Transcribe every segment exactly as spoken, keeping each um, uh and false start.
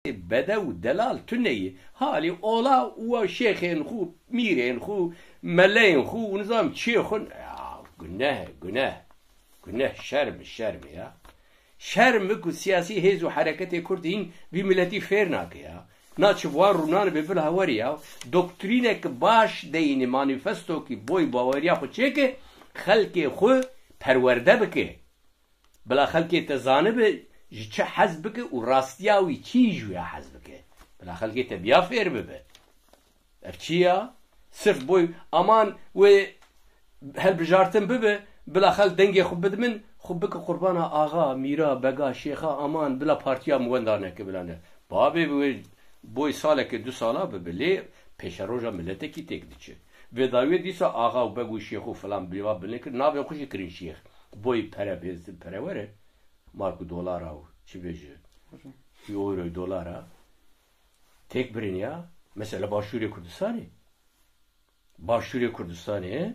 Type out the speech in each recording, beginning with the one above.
bedew û delal tune ye. Halî ola û şêxên xwe, mîrên xwe, meleyên xwe û nizam çiyê xwe. Ya, guneh, guneh. Guneh, şerm, şerm ya. Şerm ku siyasî hêz û hereketê Kurd hîn vî miletî fêr nake ya. Naçe bi wan rûnan be bila werî ya. Doktrînek baş deyne, manîfestokî boy baweriya xwe çêke, xelkê xwe perwerde bike. Bila xelkê te zanibe ji çi hez bike û rastiya wî çi ji wî ya hez bike. Bila xelkê te biya fêr bibe. Ev çi ya? Sirf boy aman wê helbijartin bibe, bila xelk dengê xwe bidin, xwe bike qurbana axa, mîra, bega, şêxa, aman bila partiya min wenda neke, bila ne. Babê bi wê boy saleke du sala bibe, lê pêşeroja miletekî têk diçe. Vê dawiyê dîsa axa û beg û şêx û filan biva binekir, navê xwe jî kirin şêx. Boy pere bê, pere were. Mark û dolara û çi bêje. Euroyê dolara. Têk birin ya. Mesela Başûrê Kurdistanê. Başûrê Kurdistanê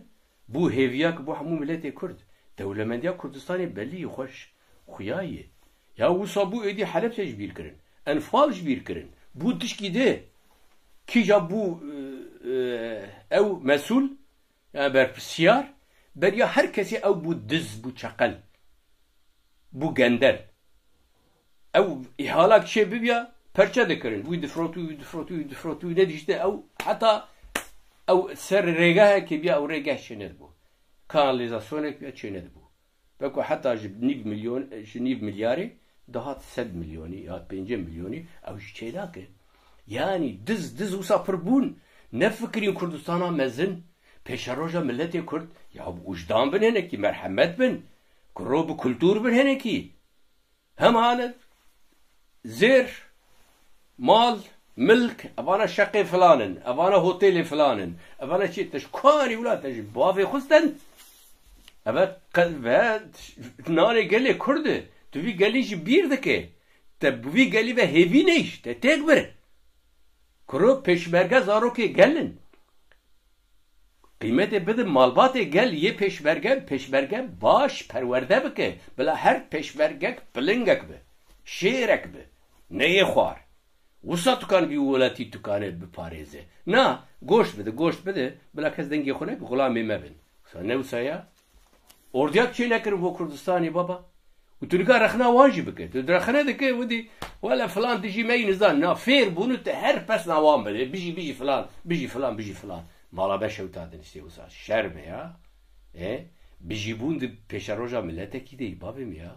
bû hêviyak bo hemû miletê Kurd. Dewlemendiya Kurdistanê belî xweş xuya ye. Ya wisa bû êdî Helebçe ji bîr kirin. Enfal ji bîr kirin. Bû tişkî dê. Kîja bû, e, e, ew mesûl, ya berpirsiyar, beriya her kesê ew bû diz, bû çeqel. Bû gender. Ew îhalak çê bibiya, perçe dikirin. Wî difrotû, wî difrotû, wî difrotû, wî nedîşte ew heta ew ser rêgehekê biya, ew rêgeh çê nedibû. Kanalîzasyonek biya, çê nedibû. Weko heta ji nîv milyon, ji nîv milyarê dihat sed milyonî ya pêncî milyonî, ew jî çênake. Yanî diz, diz wisa pir bûn. Nefikirîn Kurdistana mezin, pêşeroja miletê Kurd, ya bi wijdan bin hinekî, merhemet bin. Kuro bi kultûr bin hinekî. Hem hane zêr, mal, milk, evana şeqê filan in, evana hotelê filan in, evana çi, te ji ku anî wila, te ji bavê xwe stend. Eve qe-, ve nanê gelê Kurd e. Tu vî gelî ji bîr dike. Te bi vî gelî ve hêvî neyş, te têk bir. Kuro pêşmerge zarokê gel in. Qîmetê bide malbatê gel yê pêşmerge, pêşmerge baş perwerde bike. Bila her pêşmergek pilingek be. Şêrek be. Neyê xwar. Wisa tu kan vî welatî tu kane biparêze. Na, goşt bide, goşt bide. Bila kes dengê xwe neke, xulamê me bin. Wisa ne wisa ya? Ordiyak çê nekirin bo Kurdistanê baba. Û tu nika rexna wan jî bike. Tu rexne dike, wî dî, wele filan dijî me yî nizan. Na, fêr bûn û te her pesna wan bide. Bijî, bijî filan, bijî filan, bijî filan. Mala me şewta diniştê wisa. Şerm e ya. E? Bijîbûn di pêşeroja miletekî de yî, babê min ya.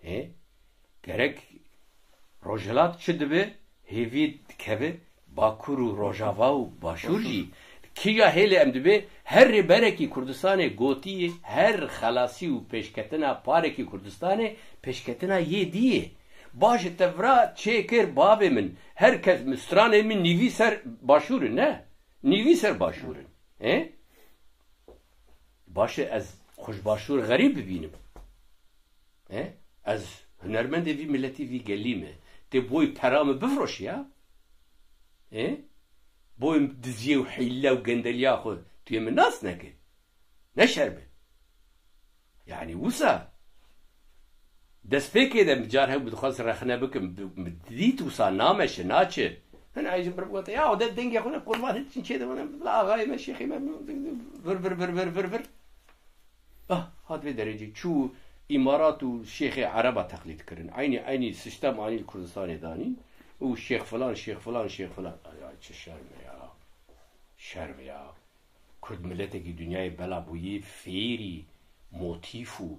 E? Gerek Rojhilat çi dibe, hêvî dikeve, Bakur û Rojava û Başûr jî. Kîja hêlê em dibe, her rêberekî Kurdistanê gotiye, her xelasî û pêşketina parekî Kurdistanê, pêşketina yê dî ye. Baş e, te vira çêkir, babê min, her kes mi stranê min nîvî ser Başûr in, ne? Nîvî ser Başûr in. He? Baş e, ez xwe ji Başûr xerîb bibînim. E? Ez hunermendê vî miletî, vî gelî me. Tê boy pera min bifroşiya? E? Boy diziyê û hîle û gendeliya xwe tu yê min nas neke? Ne şerm e? Yanî wisa destpêkê de min car hew dixwest rexne bikim, bi-, min dît wisa nameşe, naçe. Hin ay ji bir gote, ya o de dengê xwe ne qurban, hiç çê de bana, bila axayê me, şêxê me, vir, vir, vir, vir, vir, vir. Ah, hat vê derecê. Çû Îmarat û Şêxê Ereba teqlîd kirin. Eynî, eynî sistem anî li Kurdistanê danîn. Û şêx filan, şêx filan, şêx filan. Ay, ay, çi şerm e ya. Şerm e ya. Kurd miletekî dinyayê bela bûyî fêrî, motîf û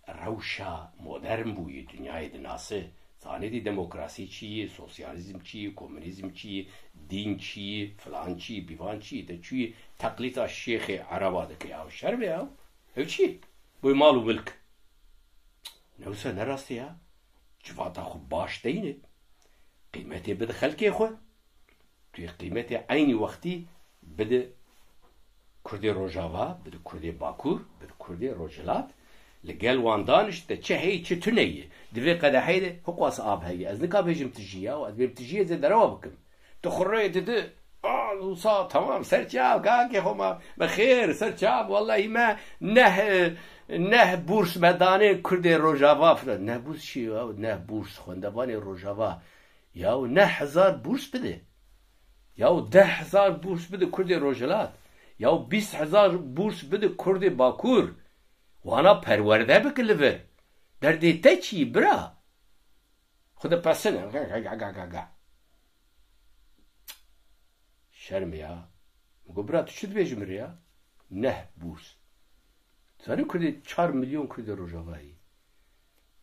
rewşa modern bûyî, dinyayê dinase. Zanê dî demokrasî çi yî, sosyalîzm çi yî, komunîzm çi yî, dîn çi yî, filan çi yî, bîvan çi yî, te çûyî teqlîta şêxê Ereba dike ya. Şerm e ya. Ew çi? Boy mal û milk. Ne wisa ne rast e ya. Civata xwe baş deyne. Qîmetê bide xelkê xwe. Tu yê qîmetê eynî wextî bide Kurdê Rojava, bide Kurdê Bakur, bide Kurdê Rojhilat. Li gel wan danişte çi heye, çi tune ye. Di vê qedeheyê de hiqwas av heye. Ez nika bêjim tijî ya, ez bêm tijiyê zê derewa bikim. Tu xurreyê didi, a, wisa, tamam, ser çav, kakê xwe ma, me xêr, ser çav, wellahî me neh, neh bûrs me danê Kurdê Rojava filan. Neh bûrs çi ya? Neh bûrs xwendevanê Rojava. Yaw neh hezar bûrs bide. Yaw deh hezar bûrs bide Kurdê Rojhilat. Yaw bîst hezar bûrs bide Kurdê Bakur. Wana perwerde bike li vir. Derdê te çi yî bira? Xwe de pesine. Ga, ga, ga, ga, ga, ga. Şerm e ya. Min got, bira, tu çi dibêjî min re ya? Neh bûrs. Tu zanî Kurdê, çar milyon Kurdê Rojava heye.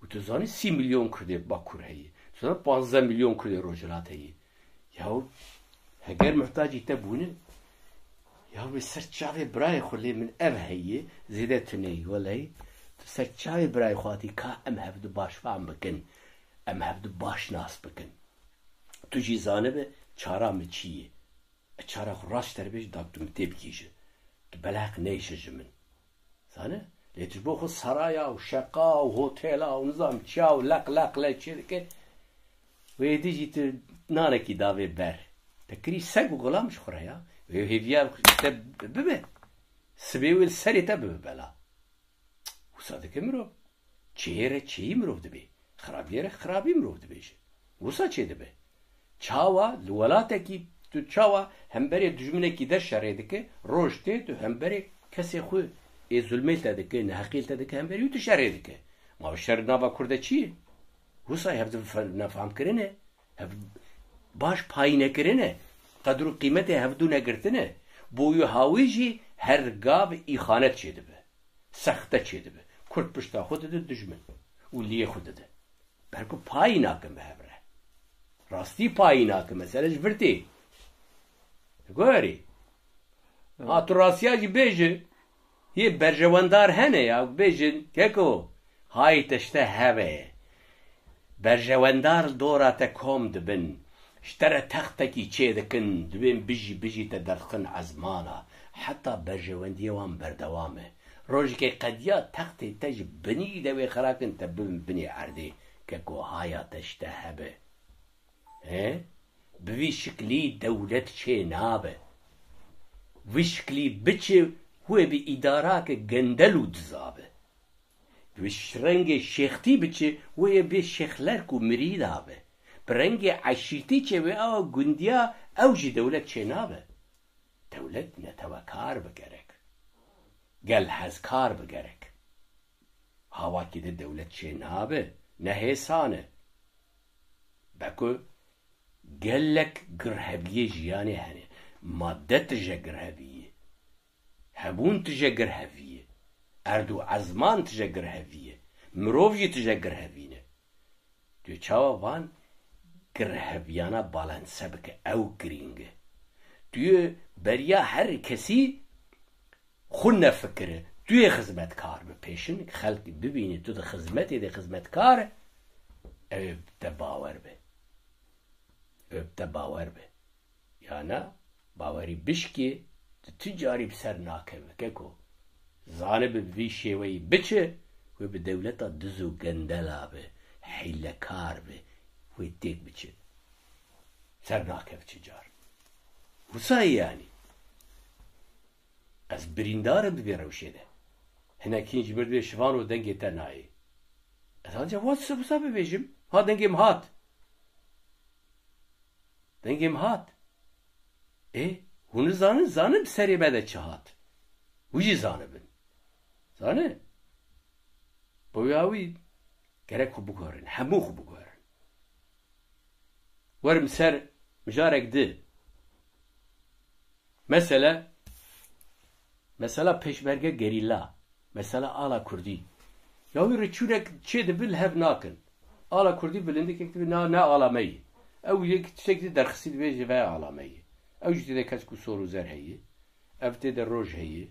Û tu zanî sî milyon Kurdê Bakur heye. Tu zanî panzdeh milyon Kurdê Rojhilat heye. Yaw, heger muhtacî te bûne, yaw, wê ser çavê birayê xwe lê min ev heye, zêde tune ye, welehî. Tu ser çavê birayê xwe hatî, ka em hevdu baş fam bikin, em hevdu baş nas bikin. Tu jî zanibe çara min çi ye. E, çara xwe rast ji te re bêjim, da tu min têbigihîje. Tu beleheq neyşe ji min. Zane? Lê tu ji bo xwe saraya û şeqa û hotela û nizam çiya û leq leq leq çê dike. Wê dî jî tu nanekî davê ber. Te kirî seg û xulam ji xwe re ya. Wê hêviya te bibe. Sibê wê li serê te bibe bela. Wisa dike mirov. Çêyê re çêyî mirov dibê. Xirabiyê re xirabî mirov dibêje. Wisa çê dibe. Çawa li welatekî tu çawa hemberê dijminekî de şerê dike, roj tê tu hemberê kesê xwe ê zulmê te dike, neheqî li te dike, hemberî wî tu şerê dike. Ma şer nava Kurd de çi ye? Wisa hevdu fe-, nefam kirine, hev-, baş payîne kirine, qedr û qîmetê hevdu negirtine, boyû hawî jî her gav îxanet çêdibe. Sexte çêdibe. Kurd pişta xwe dide dijmin û liyê xwe dide. Ber ku payî nakin bi hev re. Rastî payî nakin, mesele ji vir tê. Gorî. Ha, tu rastiya jî bêje, yê berjewendar hene ya, bêjin, keko, hay te ji te hebe. Berjewendar li dora te kom dibin, ji te re textekî çêdikin, dibên bijî bijî te derdikin ezmana, heta berjewendiyê wan berdewam e. Rojekê qediya textê te ji binî de wê xirakin te bibin binê erdê, keko haya te ji te hebe. He? Bi vî şiklî dewlet çê nabe. Vî şiklî biçe wê bi îdarake gendel û diza be. Bi ş-, rengê şêxtî biçe wê bê şêxlerk û mirîda be. Bi rengê eşîrtî çê wê awa gundiya ew jî dewlet çê nabe. Dewlet netewekar bi gerek. Gel hezkar bi gerek. Hawakî de dewlet çê nabe, ne hêsan e. Beko gelek girheviyê jiyanê hene. Madde tije girheviyê. Hebûn tije girheviyê. Erd û ezman tije girheviyê. Mirov jî tije girhevî ne. Tu yê çawa van girheviyana balanse bike, ew girîng e. Tu yê beriya her kesî xwe nefikire. Tu yê xizmetkar be. Pêşin xelk bibîne tu di xizmetê de xizmetkar e, ew ê bi te bawer be. Ew ê bi te bawer be. Ya na, bawerî bişkê, tu tu carî bi ser nakeve, keko. Zanibe bi vî şêweyî biçe, wê bi dewleta diz û gendela be, hîlekar be, wê têk biçe. Ser nakeve çi car. Wisa ye yanî. Ez birîndar im di vê rewşê de. Hinek hîn ji min dibê Şivano dengê te nayê. Ez anca wisa, wisa bibêjim. Ha dengê min hat. Dengê min hat. Ê, hûn nizanin, zanin bi serê me de çi hat. Wî jî zanibin. Zane? Boya wî gerek xwe biguherin. Hemû xwe biguherin. Werim ser mijarek di. Mesele, mesela pêşmerge gerîla, mesela ala kurdî. Ya wî rêçûnek çê dibe li hev nakin. Ala kurdî vilindikek dibe na, ne ala me yî. Ew yek tiştek di derxistî dibêje ve ala me yî. Ew jî tê de kesk û sor û zer heye. Ev tê de roj heye.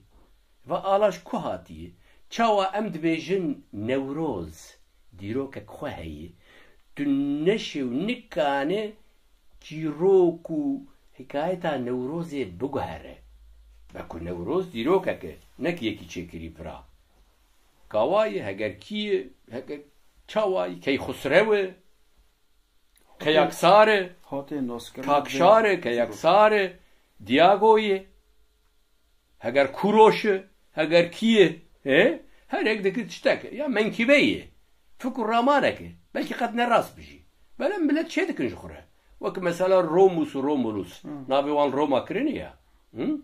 Va ala ji ku hatiye? Çawa em dibêjin Newroz, dîrokek xwe heye. Tu neşê û nikane çîrok û hikayeta Newrozê biguhere. Beko Newroz dîrokek e, ne ki yekî çêkirî vira. Kawa ye, heger kî ye, heger çawa ye, Keyxusrew e, Keyaksar e, Hotê noskirin Kakşar e, Keyaksar e, Diago ye. Heger Kuroş e, heger kî ye, he? Her yek dikir tiştek e. Ya menkîbe ye. Fikr û ramanek e. Belkî qet ne rast bijî. Belê milet çê dikin ji xwe re. Wek mesela Romus û Romulus. Hı. Navê wan Roma kirinî ya. Hı?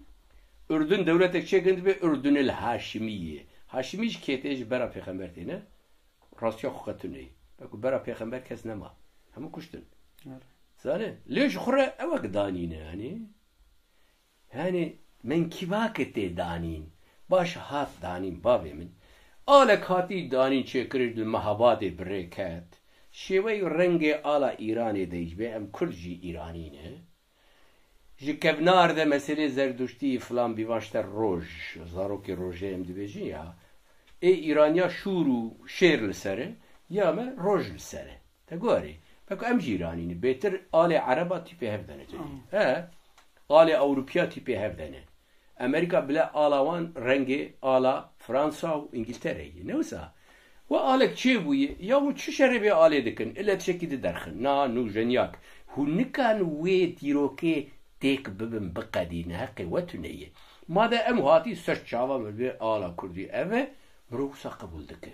Urdun dewletek çêkin dibe Urdunil Haşimî ye. Haşimî ji kê tê, ji bera pêxember tê ne? Rastiya xwe qetûneyî. Wek bera pêxember kes nema. Hemû kuştin. Evet. Zanî? Lê ji xwe re ewek danîne, yanî. Yanî menkîvake tê danîn. Baş hat danîn, bavê min. Alek hatî danîn çêkirî li Mehabadê bi rê ket. Şêweyî rengê ala Îranê deyîşbe, em Kurd jî Îranî ne. Ji kevnar de meselê Zerduştî filan bîvan ji te roj, zarokê rojê em dibêjin ya. Ê Îraniya şûr û şêr li ser e, ya me roj li ser e. Te guherî. Peko em jî Îranî ne. Bêtir alê Ereba tîpê hev de ne. He. Alê Ewropiya tîpê hev de ne. Amerîka bile ala wan rengê ala Fransa û Îngiltereyê ye. Ne wisa? We alek çêbûye, ya hûn çi şerê vê alê dikin? Ile tişekî di derxin. Na, nû jenyak. Hûn nikan wê dîrokê têk bibin, biqedîne. Heqê we tune ye. Ma de em hatî ser çava me vê ala Kurdî ev e, mirov wisa qebûl dike.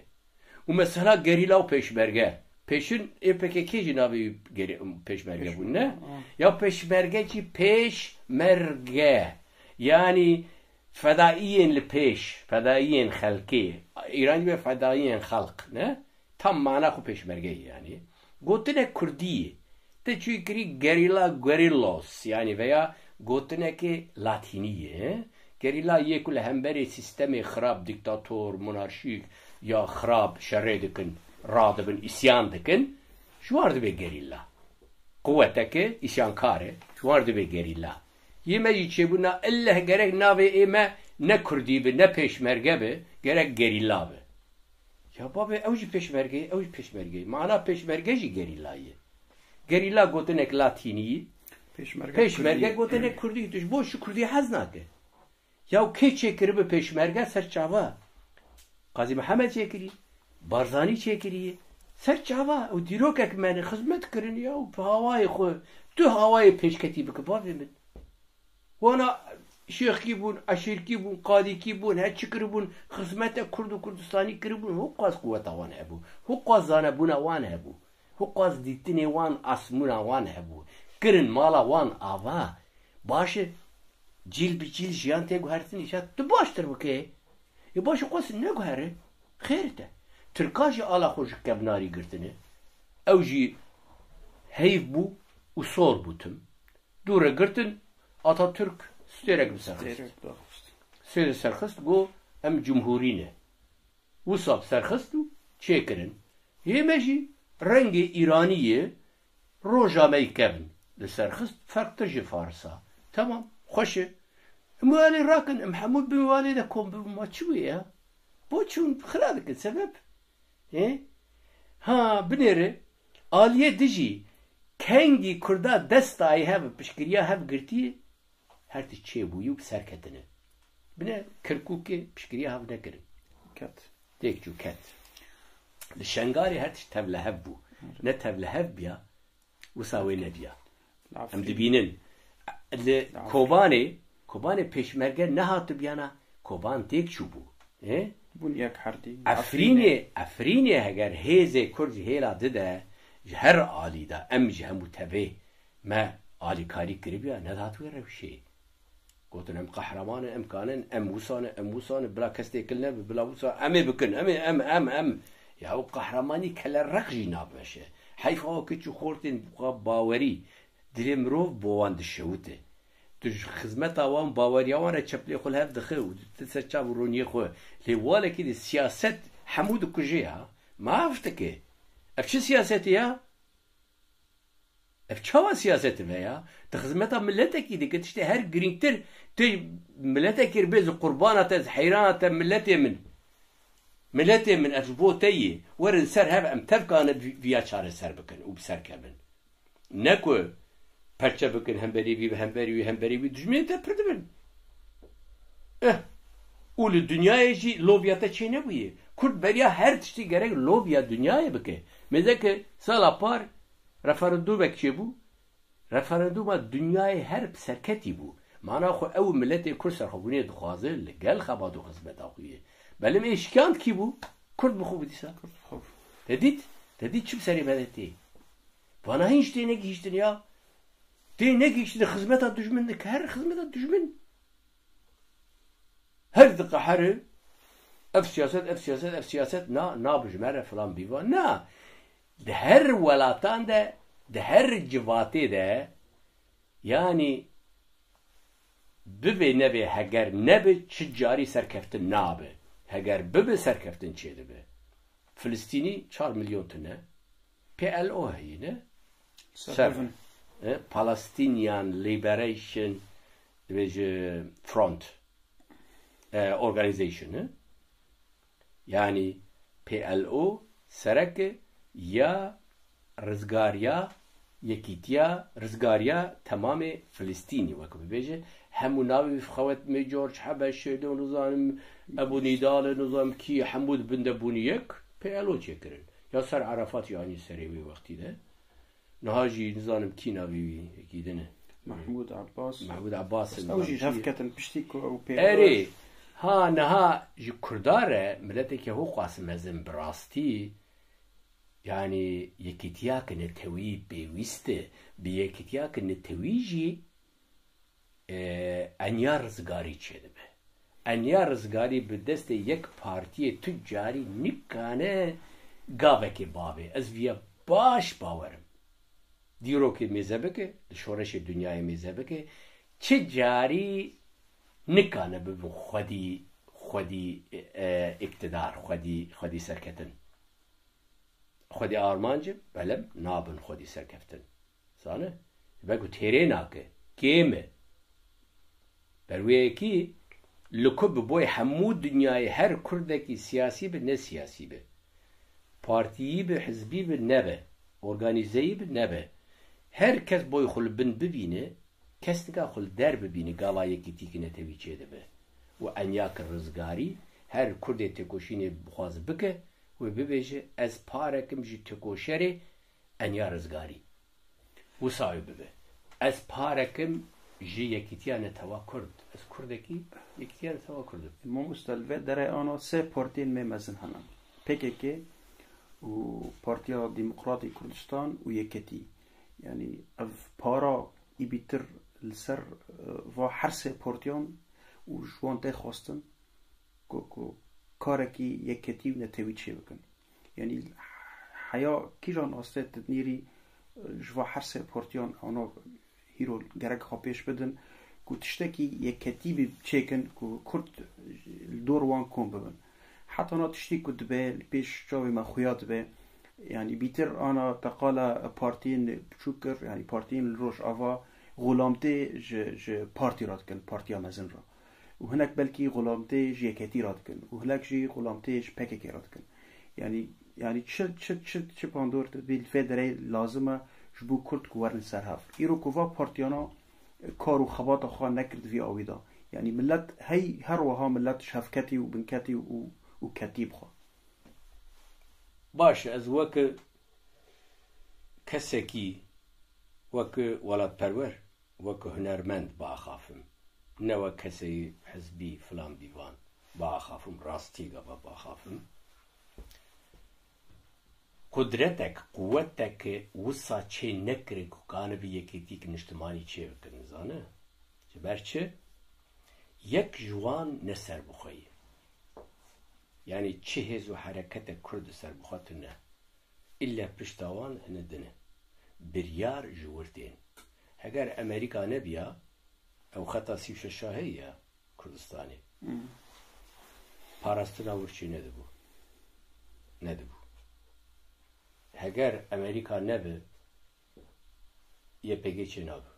Û mesela gerîla û pêşmerge. Pêşin ê P K K jî navê wî gerî-, pêşmerge bûn, ne? Pêşmerge, ha. Ya pêşmerge jî pêşmerge. Yanî fedaiyên li pêş, fedaiyên xelkê. Îran jî be fedaiyên xelq, ne? Tam mana xwe pêşmerge ye yanî. Gotinek kurdî ye. Te çûyî kirî gerîla, guerrillos, yanî veya gotinekê latînî ye. Gerîla yê ku li hemberî sîstemê xirab, dîktator, monarşîk ya xirab şerê dikin, radibin, îsyan dikin, ji wan re dibe gerîla. Quweteke îsyankar e, ji wan re dibe gerîla. Yê me jî çêbûna, ille gerek navê ê me ne kurdî bi, ne pêşmerge bi, gerek gerîla bi. Ya bavê, ew jî pêşmerge ye, ew jî pêşmerge ye. Mana pêşmerge jî gerîla ye. Gerîla gotinek latînî ye. Pêşmerge, pêşmerge kurdî. Gotinek kurdî. Tu ji bo şu kurdî hez nake. Ya kê çêkiribe pêşmerge ser çava? Qazî Mihemed çêkirî. Barzanî çêkirî. Ser çava. Ew dîrokek me ne xizmet kirin ya. Bi hawayê xwe. Tu hawayê pêşketî bike bavê min. Wana şêxkî bûn, eşîrkî bûn, qadîkî bûn, her çi kiribûn, xizmete Kurd û Kurdistanî kiribûn, hûqas quweta wan hebû, hûqas zanebûna wan hebû, hûqas dîtinê wan, asmûna wan hebû. Kirin mala wan ava. Baş e, cîl bi cîl jiyan tê guhertin, îşa tu baştir bike. Ê baş e, qas neguhere. Xêr te. Tirka jî ala xwe ji kevnarî girtine. Ew jî heyv bû û sor bû tim. Dû re girtin, Atatürk stêrek bi ser xist. Stêrek daxist. Stêrek ser xist, got, em cumhurî ne. Wisa bi ser xist û çêkirin. Yê me jî rengê Îranî ye, roja me yî kevn li ser xist, ferqtir ji Farisa. Temam, xweş e. Em walê rakin, em hemû bin walê de kom bibin, ma çi bûye ya? Bo çûn xira dikin, sebeb? Ê? Ha, binêre, aliyê dijî kengî Kurda dest dayî hev, piştgiriya hev girtî, her tişt çêbûyî û bi ser ketine. Bine Kirkûkê piştgiriya hev nekirin. Ket. Têk çû ket. Li Şengalê her tişt tevlihev bû. Ne tevlihev biya, wisa wê nebiya. Em dibînin. Li Kobanê, Kobanê pêşmerge nehatibiyana, Koban têk çûbû. Ê? Bûn yek herdî. Efrînê, Efrînê heger hêzê Kurd ji hêla dide, ji her alî de em ji hemû tevê me alîkarî kiribiya, nedat wê rewşê. Gotin, em qehreman in, em kanin, em wisa ne, em wisa ne, bila kes têkil nebe, bila wisa em ê bikin, em ê, em, em, em. Ya ew qehremanî kelereq jî nabeşe. Heyfa wekî çi xortên bawerî dilê mirov bo wan dişewite. Tu ji xizmeta wan, baweriya wan re çeplê xwe li hev dixe û tu ser çav û roniyê xwe. Lê walekî de siyaset hemû dikuje ya. Maf dike. Ev çi siyasetê ya? Ev çawa siyasetê me ya? Di xizmeta miletekî dike, tiştê her girîngtir, tu miletekî re bê, ez qurbana te, ez heyrana te, miletê min. Miletê min, ev ji bo te yê. Werin ser hev, em tevkane vi-, viya çareser bikin û bi ser kevin. Ne ku perçe bikin, hemberî vî, hemberî wî, hemberî wî, dijminên te pir dibin. Eh. Û li dinyayê jî lobiya te çê nebûye. Kurd beriya her tiştî gerek lobiya dinyayê bike. Mêzeke sala par referandumek çêbû. Referanduma dinyayê her bi serketî bû. Mana xwe ew miletê Kurd serxwebûnê dixwaze li gel xebat û xizmeta xwe yê. Belim ê şikand kî bû? Kurd bi xwe bû dîsa. Kurd bi xwe bû. Te dît? Te dît çi bi serê me de tê? Vana hîn ji tê negihîştin ya. Tê negihiştine xizmeta dijmin, dikihere xizmeta dijmin. Her diqehere, ev siyaset, ev siyaset, ev siyaset, na, nabe ji me re filan bîva. Na, di her welatan de, di her civatê de, yanî bibe nebe, heger nebe, çi carî serkeftin nabe. Heger bibe, serkeftin çêdibe. Filistînî çar milyon tune. P L O heyî ne? Ser, e, Palestinian Liberation, dibêje Front, e, Organization, e? Yanî P L O sereke ya rizgariya, yekîtiya rizgariya temamê Filistînî, wek bibêje, hemû navê wî xewetmê George Hebeşê de, nizanim Ebu Nîdal e, nizanim kî, hemû di bin de bûn yek, P L O çêkirin. Ya ser Arafat jî anî serê wê wextî de. Niha jî nizanim kî navê wî, yekî din e. Mahmûd Abbas. Mahmûd Abbas e, Ew jî nizanim kî. Hevketin piştî ku ew pê Erê, ha niha ji Kurda re mileteke hoqas mezin bi rastî, yanî yekîtiyake netewî pêwîst e. Bi yekîtiyake netewî jî, e, enya rizgarî çêdibe. Enya rizgarî bi destê yek partiyê tu carî nikane gavekê bavê. Ez viya baş bawer im. Dîrokê mêze bike, li şoreşê dinyayê mêze bike, çi carî nikane bibin xwedî, xwedî, e, îktidar, xwedî, xwedî serketin. Xwedî armanc e, belem nabin xwedî serkeftin. Zane? Ji ber ku têrê nake, kêm e. Ber wê yekî li ku bi boy hemû dinyayê her kurdekî siyasî be, ne siyasî be. Partiyî be, hizbî be, nebe. Organîzeyî be, nebe. Her kes boy xwe li bin bibîne, kes nika xwe li der bibîne, gava yekîtîkî netewî çêdibe. Û enyake rizgarî her kurdê têkoşînê bixwaze bike, wê bibêje, ez parek im ji têkoşerê enya rizgarî. Wisa wê bibe. Ez parek im ji yekîtiya netewa kurd. Ez kurdekî yekîtiya netewa kurd im. Mamoste, li vê derê ana sê partiyên me mezin hene. P K K û Partiya Demokratî Kurdistan û Yeketî. Yanî ev para îbîtir li ser, e, va her sê partiyan û ji wan tê xwestin ku, ku karekî yeketî û netewî çê bikin. Yanî heya kîjan astê tu dinêrî, e, ji va her sê partiyan ana hîro gerek xwe pêş bidin ku tiştekî yeketî bi çêkin ku kurd li dor wan kom bibin. Heta na tiştî ku dibe li pêş çavê me xuya dibe. Yanî bîtir ana teqala partiyên biçûk kir, yanî partiyên li Rojava xulamtê ji, ji partî re dikin, partiya mezin re. Û hinek belkî xulamtê ji yeketî re dikin. Û hinek jî xulamtê ji P K K re dikin. Yanî, yanî çi, çi, çi, çi bandor di vê, vê derê lazim e ji bo kurd ku werin ser hev. Îro ku va partiyana kar û xebata xwe nekir di vî awî de. Yanî millet hey her wiha millet ji hevketî û binketî û, û ketî bixwe. Baş e, ez weke kesekî, weke welatperwer, weke hunermend biaxafim. Ne wek kesê hizbî filan bîvan biaxafim, rastî gava biaxafim. Qudretek, quwetek wisa çê nekire ku kanibi yekîtîk niştimanî çê bikin, zane? Ji ber çi? Yek ji wan ne serbixwe ye. Yanî çi hêz û hereketek kurd serbixwe tune. Îlle pişta wan hine din e. Biryar ji wir tên. Heger Amerîka nebiya, ew xeta sî û şeş şahê ya Kurdistanê. Hmm. Parastina wir çê nedibû. Nedibû. Heger Amerîka nebi, Y P G çê nabi.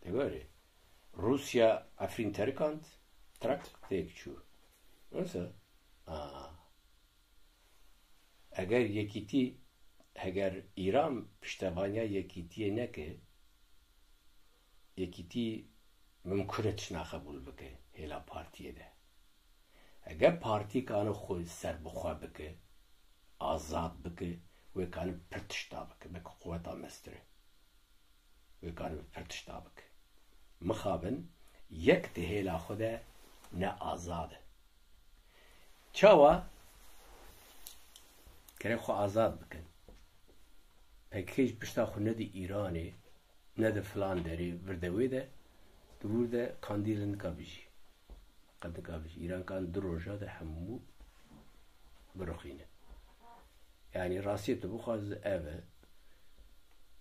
Degorê. Rûsya Efrîn terikand, trak têk çû. Nasıl? Aa. Eger yekîtî, eger Îran piştevaniya yekîtiyê neke, yekîtî mimkun e tişna qebûl bike hêla partiyê de. Eger partî kane xwe serbixwe bike, azad bike, wê kane pir tişta bike, belkî quweta mestir e. Wê kanibe pir tişta bike. Mixabin yek di hêla xwe de ne azad e. Çawa? Gerek xwe azad bikin. P K K ji pişta xwe nedî Îranê, ne di filan derê, vir de wê de, di wir de Kandîl nika bijî. Qet nika bijî. Îran kan du roja de hemû birixîne. Yanî rastiyê tu bixwazî ev e.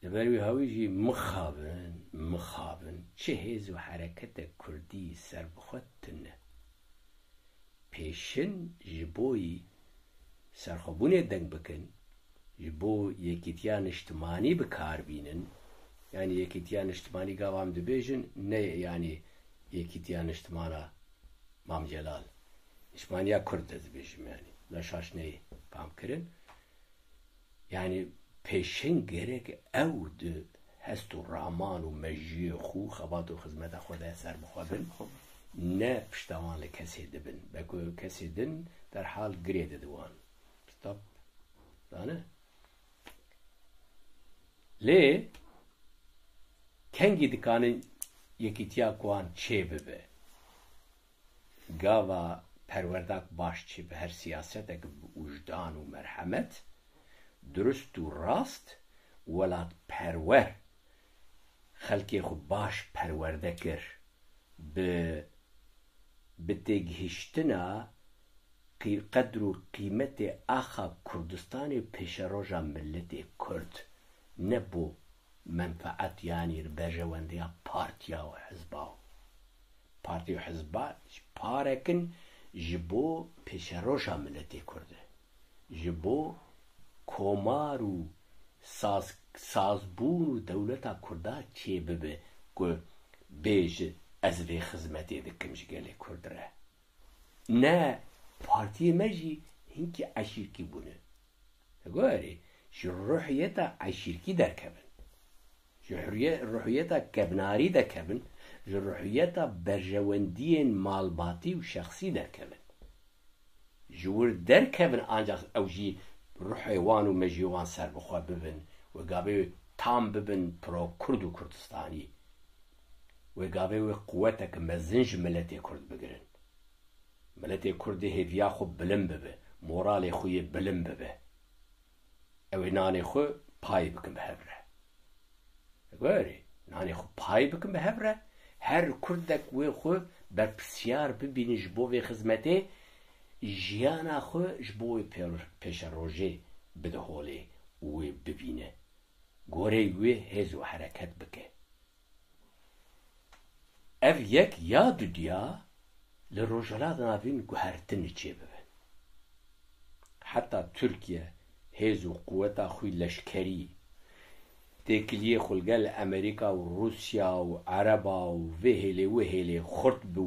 Li ber wî hawî jî mixabin, mixabin çi hêz û herekete kurdî serbixwe tune. Pêşin ji bo yî serxwebûnê deng bikin, ji bo yekîtiya niştimanî bi kar bînin, yanî yekîtiya niştimanî gava em dibêjin, ne yanî yekîtiya niştimana Mam Celal. Niştimaniya Kurd ez dibêjim yanî. Na şaş neyê fam kirin. Yanî pêşin gerek ew di hest û raman û mejiyê xwe, xebat û xizmeta xwe de serbixwe bin. Ne pişta wan li kesê dibin. Beko kesê din derhal girê didi wan. Stop. Zane? Lê kengî dikanin yekîtiya ku wan çê bibe? Gava perwerdak baş çê bi her siyasetek bi wijdan û merhemet, durust û rast, welatperwer, xelkê xwe baş perwerde kir, bi, bi têgihiştina qî-, qedr û qîmetê axa Kurdistanê pêşeroja miletê Kurd, ne bo menfeet yanî berjewendiya partiya û hizba û Partî û hizba ji parek in ji bo pêşeroja miletê Kurd e. Ji bo komar û saz-, sazbûn û dewleta Kurda çêbibe ku bêje ez vê xizmetê dikim ji gelê Kurd re. Ne, partiyê me jî hinkî eşîrkî bûne. Gorê, ji ruhiyeta eşîrkî derkevin. Ji huriye-, ruhiyeta kevnarî derkevin, ji ruhiyeta berjewendiyên malbatî û şexsî derkevin. Ji wir derkevin ancak ew jî ruhê wan û mejiyê wan serbixwe bibin, wê gavê wê tam bibin pro Kurd û Kurdistanî. Wê gavê wê quwetek mezin ji miletê Kurd bigirin. Miletê Kurdê hêviya xwe bilind bibe, moralê xwe yê bilind bibe. Ew ê nanê xwe payê bikin bi hev re. Gorê, nanê xwe payê bikin bi hev re, her Kurdek wê xwe berpirsiyar bibîne ji bo vê xizmetê, jiyana xwe ji bo wê pê-, pêşerojê bide holê û wê bibîne. Goreyê wê hêz û hereket bike. Ev yek ya dudiya li Rojhilata Navîn guhertinê çêbibe. Heta Tirkiye hêz û quweta xwe leşkerî, têkiliyê xwe li gel Amerîka û Rûsya û Ereba û vê hêlê wê hêlê xurt bi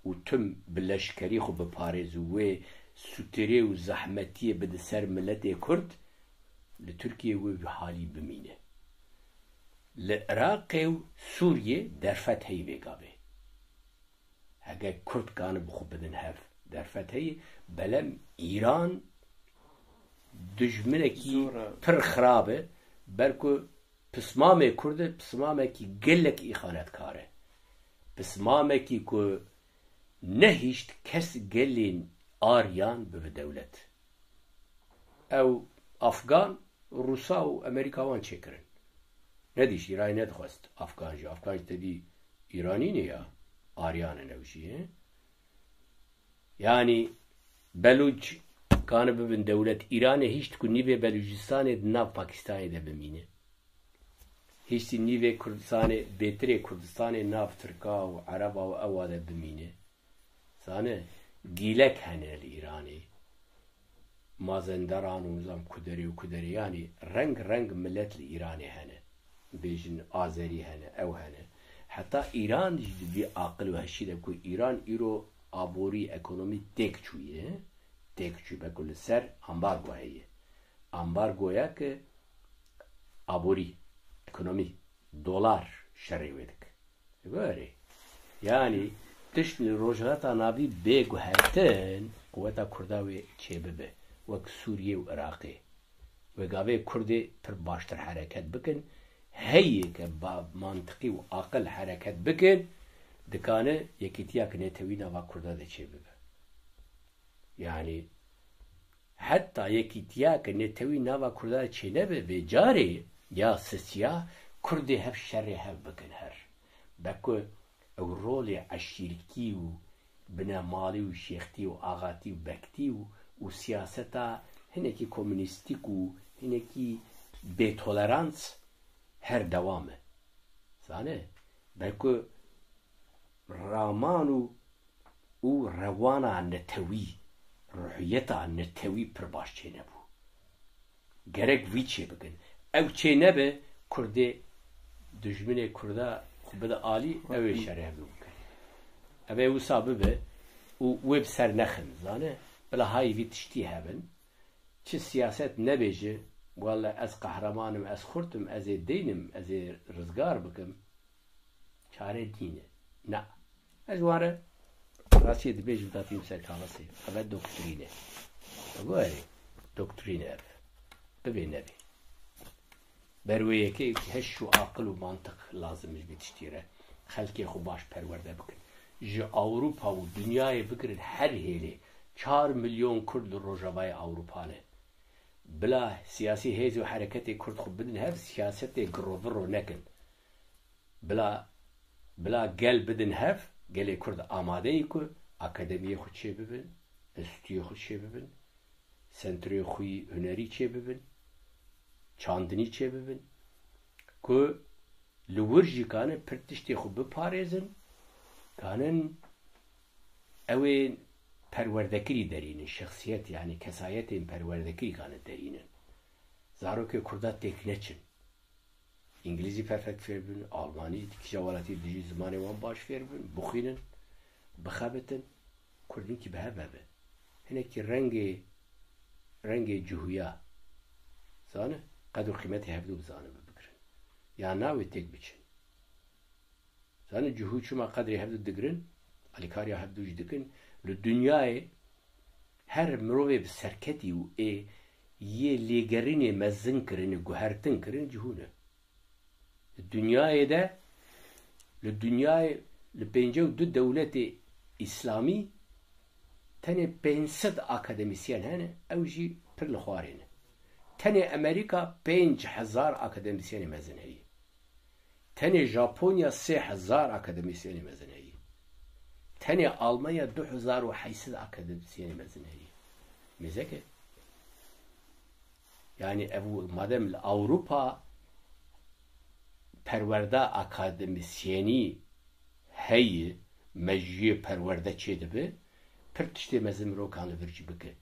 û tim bi leşkerî xwe biparêz û wê sûtirê û zehmetiyê bide ser miletê Kurd, li Tirkiyê wê wî halî bimîne. Li Iraqê û Sûriyê derfet heye vê gavê. Heke Kurd kane bi xwe bidin hev, derfet heye, belem Îran dijminekî Zor e. Pir xirab e, ber ku pismamê Kurd e, pismamekî gelek îxanetkar e. Pismamekî ku nehişt kes gelên Aryan bibe dewlet. Ew Afgan, Rûsa û Amerîka wan çêkirin. Nedî ji Îranê nedixwest Afgan jî. Afgan jî tevî Îranî ne ya. Aryan in ew jî, he? Yanî Belûç kane bibin dewlet Îranê hişt ku nîvê Belûcistanê di nav Pakistanê de bimîne. Hiştî nîvê Kurdistanê, bêtirê Kurdistanê nav Tirka û Ereba û ewa de bimîne. Zane, gîlek hene li Îranê. Mazenderan û nizam kuderê û kuderê, yanî reng reng milet li Îranê hene. Bêjin Azerî hene, ew hene. Heta Îran jî di vî aqil û heşî de ku Îran îro aborî, ekonomî têk çûye, têk çû be ku li ser ambargo heye. Ambargoya ki aborî, ekonomî, dolar şerê wê dike. Gorê. Yanî tişt li Rojhilata Navî bê guhertin, quweta Kurda wê çêbibe, wek Sûriyê û Iraqê. Wê gavê Kurdê pir baştir hereket bikin, heyê ke ba mantiqî û aqil hereket bikin, dikane yekîtiya ki netewî nava Kurda de çêbibe. Yanî heta yekîtiya ke netewî nava Kurda de çênebe, vê carê ya sisiya Kurdê hev şerê hev bikin her. Be ku ew rolê eşîrkî û binemalî û şêxtî û axatî û bektî û, û siyaseta hinekî komûnîstîk û hinekî bêtolerans her dewam e. Zane, be ku raman û, û rewana netewî, ruhiyeta netewî pir baş çênebû. Gerek vî çêbikin. Ew çênebe, Kurdê, dijminê Kurda xwe bide alî, ew ê şerê hev bikin. Ev ê wisa bibe û wê bi ser nexin, zane? Bila hayî vî tiştî hebin. Çi siyaset nebêje, welle ez qehreman im, ez xurt im, ez ê deynim, ez ê rizgar bikim. Çare nîne. Na. Ez wan re rastiyê dibêjim, datînim ser kalasê. Ev e doktrîn e. Ego erê. Doktrîn e ev. Bibê nebê. Ber wê yekê heş û aqil û mantiq lazim e ji vê tiştî re. Xelkê xwe baş perwerde bikin. Ji Ewropa û dinyayê bigirin her hêlê. Çar milyon Kurd li Rojavayê Ewropa ne. Bila siyasî hêz û hereketê Kurd xwe bidin hev, siyasetê giroviro nekin. Bila, bila gel bidin hev, gelê Kurd amade ye ku akademiyê xwe çêbibin, enstitûyê xwe çêbibin, sentrê xwe yî hunerî çêbibin, çandinî çêbibin, ku li wir jî kanin pir tiştê xwe biparêzin, kanin ew ê perwerdekirî derînin, şexsiyet, yanî kesayetên perwerdekirî kanin derînin. Zarokê Kurda têk neçin. Îngilîzî perfekt fêr bin, Almanî, kîja welatî dijî zimanê wan baş fêr bin, bixwînin, bixebitin, Kurd hinkî bi hev ve be. Hinekî rengê, rengê cihûya, zane, qedr û qîmetê hevdû bizane, bigirin. Ya na wê têk biçin. Zanî cihû çima qedrê hevdu digirin, alîkariya hevdu jî dikin. Li dinyayê her mirovê bi serketî û ê yê lêgerînê mezin kirin, guhertin kirin, cihû ne. Li dinyayê de, li dinyayê, li pêncî û du dewletê îslamî tenê pênc sed akademîsyen hene, ew jî pir li xwarê ne. Tenê Amerîka pênc hezar akademîsyenê mezin heye. Tenê Japonya sê hezar akademîsyenê mezin heye. Tenê Almanya du hezar û heşt sed akademîsyenê mezin heye. Mêzek e. Yanî ev, madem li Ewropa perwerda akademîsyenî heye, mejiyê perwerde çêdibe, pir tiştê mezin mirov kan li vir jî bike.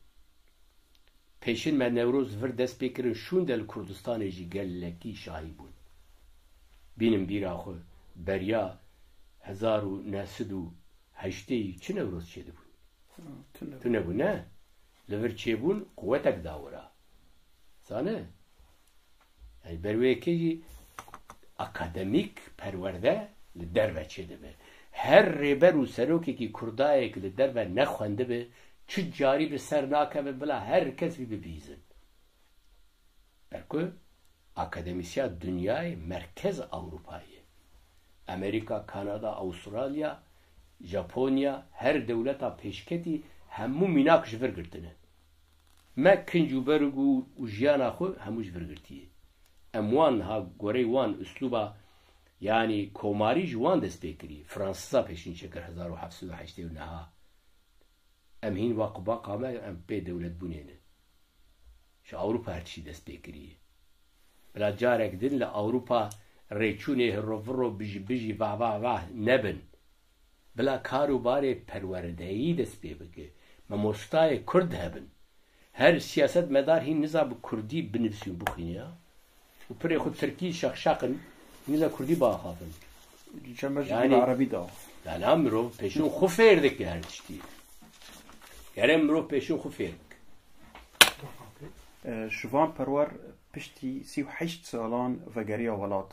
Pêşin me Newroz vir dest pê kirin, şûnde li Kurdistanê jî gelekî şahî bûn. Bînin bîra xwe, beriya hezar û neh sed û heştê çi Newroz çêdibûn? Tune. Tune bû, ne? Li vir çêbûn, quwetek da wira. Zane? Yani ber wê yekê jî akademîk perwerde li derve çêdibe. Her rêber û serokekî Kurdayek li derve nexwendibe, çi carî bi ser nakeve bila her kes vî bibihîzin. Ber ku akademîsya dinyayê merkez Ewropayê ye. Amerîka, Kanada, Awustralya, Japonya, her dewleta pêşketî hemû mînak ji vir girtine. Me kinc û berg û, û jiyana xwe hemû ji vir girtiye. Em wan niha gorey wan uslûba, yanî komarî ji wan dest pê kirî. Fransiza pêşîn çêkir hezar û heft sed û heştê û neha. Em hîn wa qubaqa me, em pê dewletbûnê ne. Ji Ewropa her tiştî dest pê kiriye. Bila carek din li Ewropa rêçûnê hiroviro bijî bijî vah vah vah nebin. Bila kar û barê perwerdeyî dest pê bike. Mamostayê Kurd hebin. Her siyasetmedar hîn niza bi kurdî binivîsî û bixwîne ya. Û pirê xwe tirkî şaqşaq in, niza kurdî biaxafin. Çend me ji Yani, dîna erebî da. Lala mirov pêşûn xwe fêr dike her tiştî. Gere mirov pêşûn xwe fêr bike. E, Şivan Perwer piştî sî û heşt salan vegeriya welat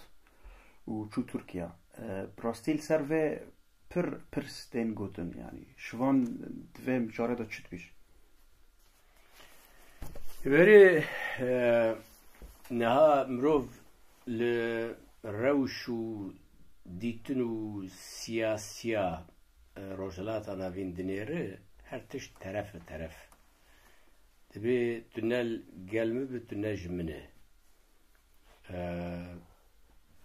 û çû Tirkiye. E, bi rastî li ser vê pir pirs tên gotin, yanî şivan di vê mijarê de çi dibêjin? Berê, e, niha mirov li rewş û dîtin û siyasiya, e, Rojhilata Navîn dinêre, her tişt teref bi teref. Dibê tu ne gel min bî, tu ne ji min î. E,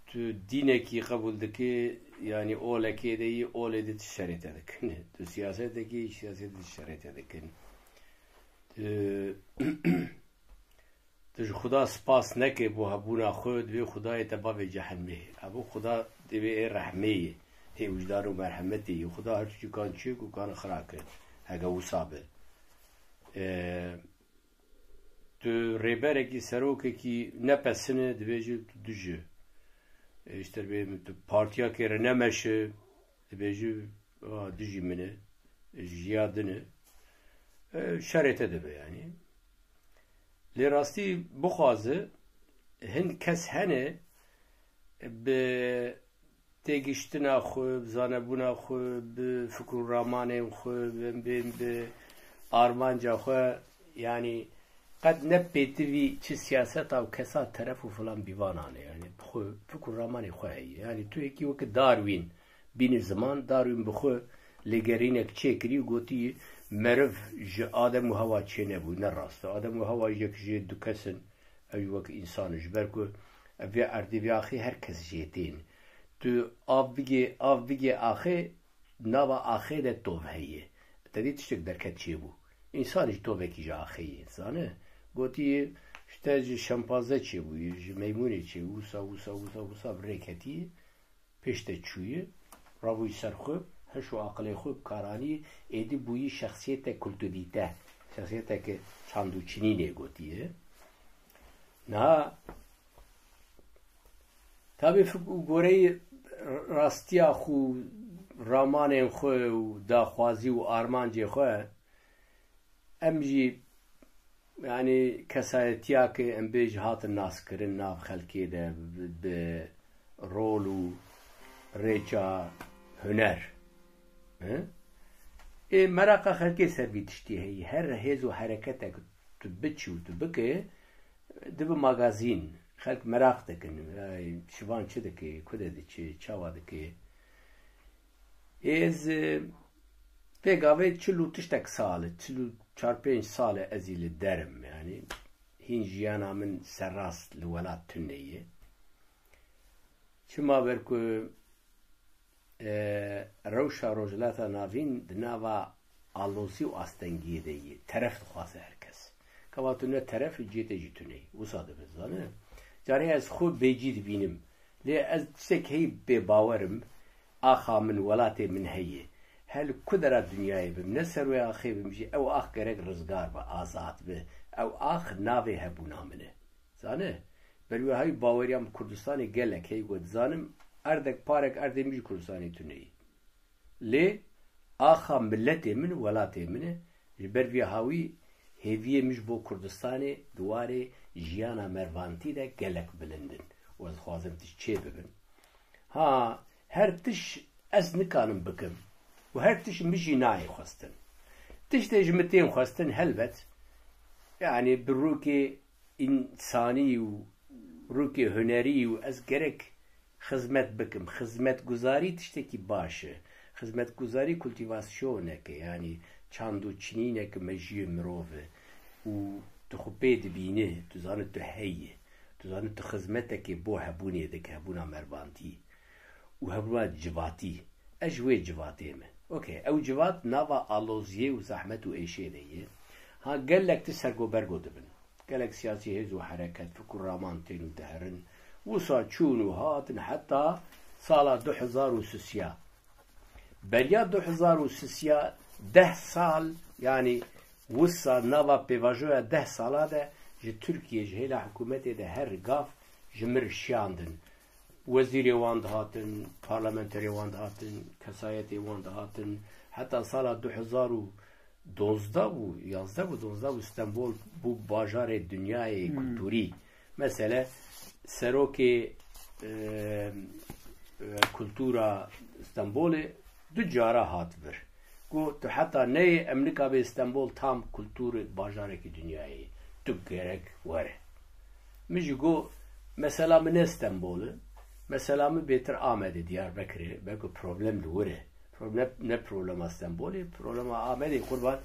Tu dînekî qebûl dikî, yanî olekê de yî, olê de ti şerê te dikin. Tu siyasetekî, siyasetê de ti şerê te dikin. Tu, tu ji Xuda spas neke bo hebûna xwe, divê Xudayê te bavê cehenmê. Evo Xuda divê ê rehmê ye, ê wijdan û merhemetê ye. Xuda her tiştî kan çêk û kan xira kir. Hege wisa be. E, Tu rêberekî, serokekî nepesine, dibêje tu dij î. E, îşte bê tu partiyakê re nemeşe, dibêje, "A, dijî min e, ji ya din e." E, şerê te dibe yanî. Lê rastî bixwaze, hin kes hene bi têgiştina xwe, bi zanebûna xwe, bi fikr û ramanên xwe, bi, bi, bi armanca xwe, yanî qet ne pêtivî çi siyaseta û kesa teref û filan bîvanan e. Yanî bi xwe fikr û ramanê xwe heye. Yanî tu yekî weke Darwin bînî ziman, Darwin bi xwe lêgerînek çêkirî û gotî, meriv ji Adem û Hewa çênebû. Ne rast e. Adem û Hewa yek jê du kes in. Ew jî wek însan e, ji ber ku ev vê erdê, vê axê her kes jê tên. Tu av bigê, av bigê axê, nava axê de tov heye. Te dî tiştek derket çêbû. Însan jî tovekî ji axê ye, zane? Gotî, ji te ji şempanze çêbûyî, ji meymûnê çêbû, wisa, wisa, wisa, wisa bi rê ketî. Pêş te çûyî, rabûyî ser xwe, hiş û aqilê xwe bi kar anî, êdî bûyî şexsiyete kultivîte, şexsiyeteke çand û çinînê gotiye. Niha, tabî fik-, goreyê rastiya xwe, ramanên xwe û daxwazî û armancê xwe, em jî, yanî, kesayetiya ke em bêjî hatin naskirin nav xelkê de bi, bi rol û rêça huner. Hi? Ê meraqa xelkê ser vî tiştî heyî. Her hêz û hereketek tu biçî û tu bike, dibe magazîn. Xelk meraq dikin. Ay, şivan çi dike, ku de diçe, çawa dike. Ê ez, e, pêgavê çil û tiştek sal e, çil û çar pênc sal e ez î li der im, yanî hîn jiyana min serrast li welat tune ye. Çima ber ku, e, rewşa Rojhilata Navîn di nava alozî û astengiyê de ye, teref dixwaze her kes. Keva tu ne teref, cihê te jî tune ye. Wisa dibe, zane? Carê ez xwe bêcî dibînim. Lê ez tiştek heyî bêbawer im, axa min, welatê min heye. Her li ku dera dinyayê bim, ne ser wê axê bim jî, ew ax gerek rizgar be, azad be. Ew ax navê hebûna min e. Zane? Ber wê hay baweriyan bi Kurdistanê gelek heye ku dizanim erdek parek erdê min jî Kurdistanê tune ye. Lê axa miletê min, welatê min e. Ji ber vî hawî hêviyê min ji bo Kurdistanê di warê jiyana mervantî de gelek bilind in. Û ez dixwazim tişt çê bibin. Ha, her tişt ez nikanim bikim. Û her tişt min jî nayê xwestin. Tiştê ji min tên xwestin helbet, yanî bi rûkê însanî û rûkê hunerî û ez gerek xizmet bikim. Xizmetguzarî tiştekî baş e. Xizmetguzarî kultîvasyoneke, yanî çand û çinîneke mejiyê mirov e û tu xwe pê dibînî, tu zanî tu heyî. Tu zanî tu xizmetekê bo hebûnê dike, hebûna mervantî û hebûna civatî. Ez ji wê civatê me. Okey, ew civat nava aloziyê û zehmet û êşê de ye. Ha, gelek tişt sergobergo dibin. Gelek siyasî hêz û hereket, fikr û raman tên û diherin. Wisa çûn û hatin heta sala du hezar û sisiya. Beriya du hezar û sisiya deh sal, yanî wisa nava pêvajoya deh sala de ji Tirkiye, ji hêla hikûmetê de her gav ji min re şiyandin. Wezîrê wan dihatin, parlamenterê wan dihatin, kesayetê wan dihatin. Heta sala du hezar û dozdeh bû, yazdeh bû, dozdeh bû, Stenbol bû bajarê dinyayê kulturî. Mesele serokê, e, e, kultura Stenbolê du cara hat vir. Got, tu heta neyê, em nikabê Stenbol tam kulturê bajarekî dinyayê. Tu gerek were. Min jî got, mesela min ne Stenbol e. Mesela min bêtir Amedê, Diyarbekirê, belku problem li wir e. Problem, ne problema Stenbolê, problema Amedê qurban.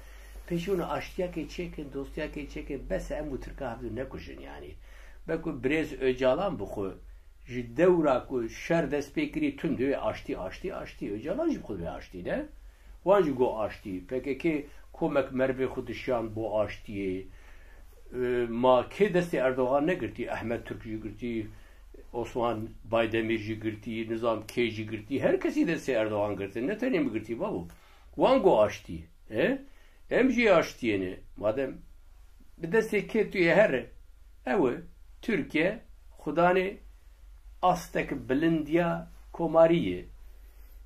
Pêşî hûn aştiyakê çêkin, dostiyakê çêkin, bes e em û Tirka hevdu nekujin yanî. Belku birêz Ocalan bi xwe Ji dewra ku şer dest pê kirî tund wê aştî, aştî, aştî. Ocalan jî bi xwe divê aştî ne. Wan jî got aştî. P K K komek merivê xwe dişiyan bo aştiyê. E, ma kê destê Erdogan negirtî? Ehmed Türk jî girtî, Osman Baydemir jî girtî, nizam kê jî girtî. Her kesî destê Erdogan girtin. Ne tenê min girtî babo. Wan got aştî. E? Em jî aştiyê ne. Madem bi destê kê tu yê here. Ew e. Tirkiye xudanê astek bilindiya komarî ye.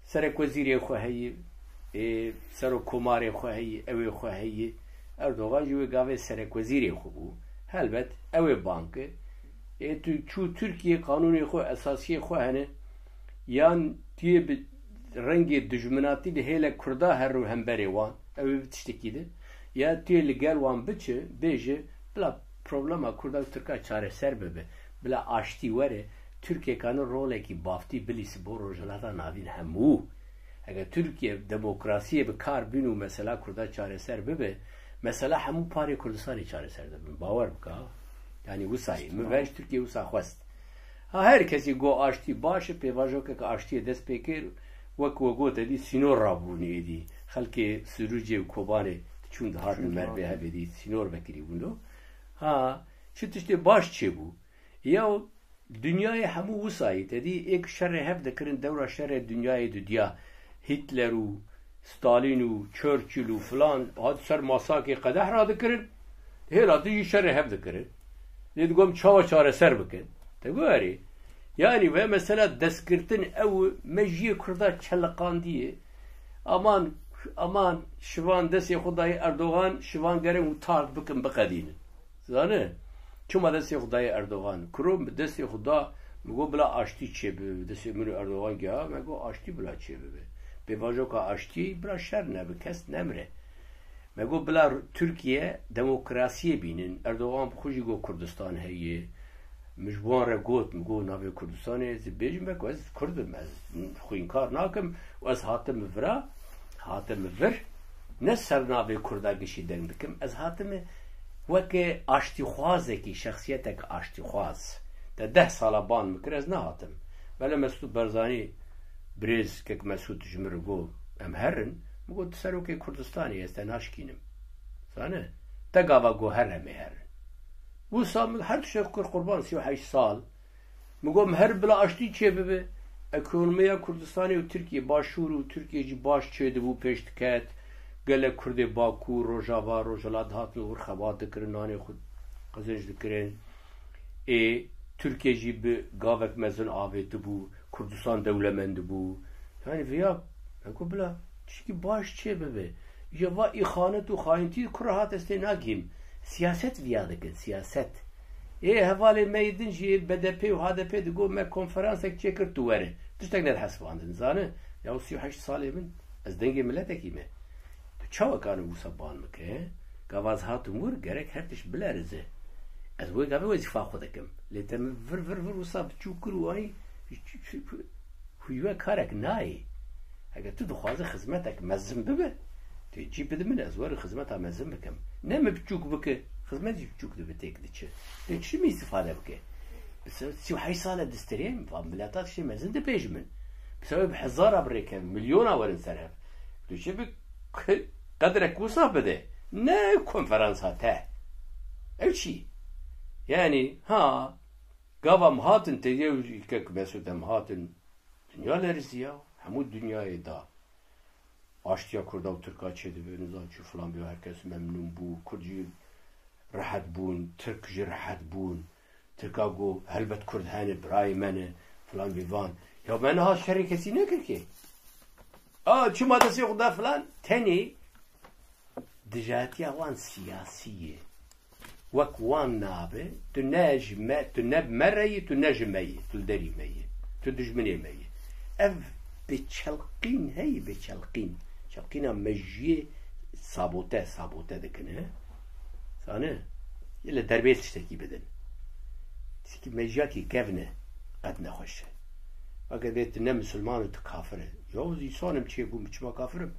Serekwezîrê xwe heye, ê, serokkomarê xwe heye, ew ê xwe heye. Erdogan jî wê gavê serekwezîrê xwe bû. Helbet ew ê bank e. Ê, tu çû Tirkiye, qanûnê xwe, esasiyê xwe hene. Yan tu yê bi rengê dijminatî li hêlek Kurda her û hemberê wan. Ew ê bi tiştekî de. Ya tu yê li gel wan biçe, bêje, bila problema Kurda û Tirka çareser bibe. Bila aştî were. Tirkiyê kane rolekî baftî bilîse bo Rojhilata Navîn hemû. Eger Tirkiye demokrasiyê bi kar bîn û mesela Kurda çareser bibe, mesela hemû parê Kurdistanê çareser dibin. Bawer bike ha. Yanî wisa ye. Min ver ji Tirkiye wisa xwest. Ha, her kesî got aştî baş e, pêvajoke ke aştiyê dest pê kir, wek we got, edî sînor rabûnê êdî. Xelkê Sirûcê û Kobanê diçûn dihatin mervê hevê dî, sînor vekirî bûn do. Ha, çi tiştê baş çêbû? Ya dinyayê hemû wisa yî, te dî êk şerê hev dikirin, dewra şerê dinyayê dudiya. Hitler û Stalin û Churchill û filan, hat ser masakê qedeh radikirin. Hêla din jî şerê hev dikirin. Lê digot çawa çareser bikin. Te got erê. Yanî ve mesela destgirtin ew me jiyê Kurda çeliqandiye. Aman, aman şivan destê xwe dayê Erdogan, şivan gerin û tard bikin, biqedînin. Zane? Çima destê xwe dayê Erdogan? Kuro bi destê xwe da, min got bila aştî çêbibe. Destê min û Erdogan giha, me got aştî bila çêbibe. Pêvajoka aştiyê bila şer nebe, kes nemre. Me got bila Tirkiye demokrasiyê bînin. Erdogan bi xwe jî got Kurdistan heye. Min ji wan re got, min got navê Kurdistanê ez ê bêjim, me got ez Kurd im, ez xwînkar nakim û ez hatim vira, hatim vir. Ne ser navê Kurda gişî deng dikim. Ez hatime weke aştîxwazekî, şexsiyetek aştîxwaz. Te deh sala ban min kir, ez nehatim. Belê Mesûd Barzanî, birêz kek Mesûd ji min re got, em herin. Min got, tu serokê Kurdistanê yî, ez te naşkînim. Zane? Te gava got her em ê herin. Wisa min her tiştek kir qurban, sî û heşt sal. Min got, em her bila aştî çêbibe. Ekonomiya Kurdistanê û Tirkiye, Başûr û Tirkiye jî baş çêdibû, pêş diket. Gelek Kurdê Bakur, Rojava, Rojhilat dihatin wir xebat dikirin, nanê xwe qezenc dikirin. Ê, Tirkiye jî bi gavek mezin avêtibû, Kurdistan dewlemend dibû. Yanî viya, me got bila tiştekî baş çêbibe. Îja va îxanet û xayintî kura hat ez tê nagihîm. Siyaset viya dikin, siyaset. Ê hevalê me yê din jî B D P û H D P digot me konferansek çêkir tu were. Tiştek nedihesibandin, zane? Ya sî û heşt salê min, ez dengê miletekî me. Tu çawa kanim wisa ban bike? Gava ez hatim wir, gerek her tişt bilerize. Ez wê gavê wezîfa xwe dikim. Lê te min vir, vir, vir wisa biçûk kir û ayî, Hûye karek nayê. Eger tu dixwaze xizmetek mezin bibe, tu cî bide min, ez werin xizmeta mezin bikim. Ne min biçûk bike, xizmet jî biçûk dibe, têk diçe. Tu çi min îstîfade bike? Bi se-, sî û heşt sal e distirêm, va mileta tiştê mezin dibêje min. Bi sebeb hezara birêke, milyona werin ser hev. Tu çi bi qedrek wisa bide. Ne konferansa te. Ew çi? Yanî, ha, gava em hatin, te yew kek Mesûd em hatin, dinya leriziya, hemû dinyayê da. Aştiya Kurda û Tirka çêdibe, nizam çi filan bî, her kes memnûn bû, Kurd jî rehet bûn, Tirk jî rehet bûn. Tirka got, helbet Kurd hene, birayê me ne, filan bî van. Ya me niha şerê kesî nekir ki. A, çima destê xwe da filan? Tenê dijatiya wan siyasî ye. Wek wan nabe, tu ne ji me, tu ne bi me re yî, tu ne ji me yî, tu li derî me yî, tu dijminê me yî. Ev bêçelqîn heye, bêçelqîn. Çelqîna mejiyê sabote, sabote dikine. Zane? Yê li derbê tiştekî bidin. Tiştekî mejiyakî kevn e, qet nexweş e. Weke vê tu ne misilman î, tu kafir î. Ya ez însan im, çêbûm, çima kafir im?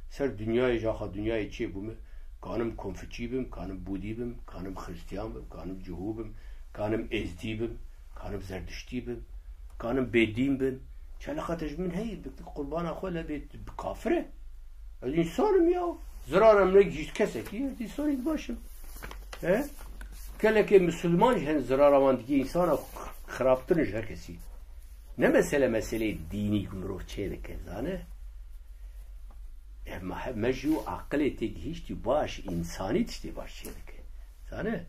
Ser dinyayê, ji axa dinyayê çêbûme, kanim konfiçî bim, kanim bûdî bim, kanim xiristiyan bim, kanim cihû bim, kanim êzdî bim, kanim zerdiştî bim. Kanin bêdîn bin. Çeleqa te ji min heyî, bi qurbana xwe le bê, bi kafir e. Ez însan im ya. Zirara min gihîşt kesekî, ez însanî baş im. He? Gelekê misilman jî hene zirara wan dikê, însana xirabtir in ji her kesî. Ne mesele meseleyê dînî ku mirov çêdike, zane? E, me, me jî û aqilê tê gihîştî baş, însanî tiştê baş çêdike. Zane?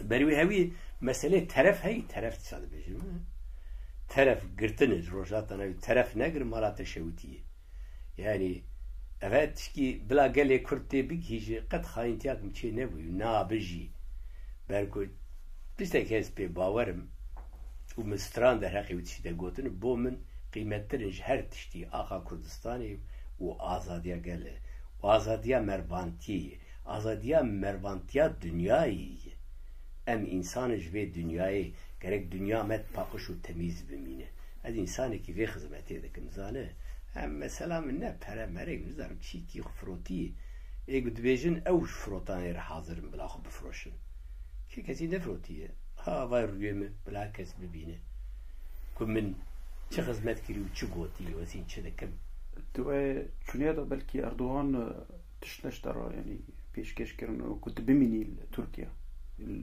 Berî wê hewî meselê teref heyî, teref dîsa dibêjin. Teref girtin e, ji rojhilata navî teref negirin, mala te şewitî ye. Yani, eve tişkî bila gelê Kurd tê bigihîje, qet xayîntiyak min çê nebûyî, nabe jî. Ber ku tiştek hest pê bawer im û min stran derheqê wî tiştî de gotin, bo min qîmettir in ji her tiştî axa Kurdistanê û azadiya gel e. Û azadiya mervantiyê ye. Azadiya mervantiya dinyayê ye. Em însan in ji vê dinyayê, gerek dinya me paqij û temîz bimîne. Ez însanekî vê xizmetê dikim, zane? Em mesela min ne pere merê, nizanim çîkî xwe firotî. Ê ku dibêjin ew ji firotanê re hazir in bila xwe bifroşin. Kê kesî nefirotiye. Ha, vay rûyê min, bila kes bibîne. Ku min çi xizmet kirî û çi gotî, wezîn çi dikim. Tu wê çûniya de belkî Erdogan, e, tişt neştera, yani pêşkêş kirin ku tu bimînî li Tirkiye.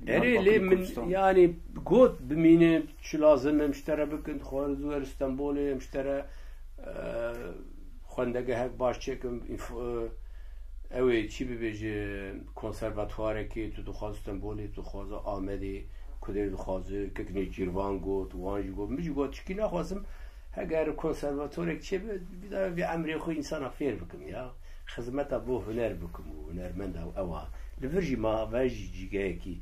Erê, lê min, yani, got bimîne, çi lazim em ji te re bikin, dixwazin zû wer Stenbolê, em ji te re, e, xwendegehek baş çêkin, înf-, e, ew ê çi bibêje, konservatuarekê, tu dixwaze Stenbolê, tu dixwaze Amedê, Kudê dixwaze, kek Nêçîrvan got, wan jî got, min jî got, tişkî naxwazim, heger konservatorek çêbe, bir daha vê emrê xwe însana fêr bikim ya. Xizmeta bo huner bikim û hunermenda ew a. Li vir jî ma ve jî cîgehekî,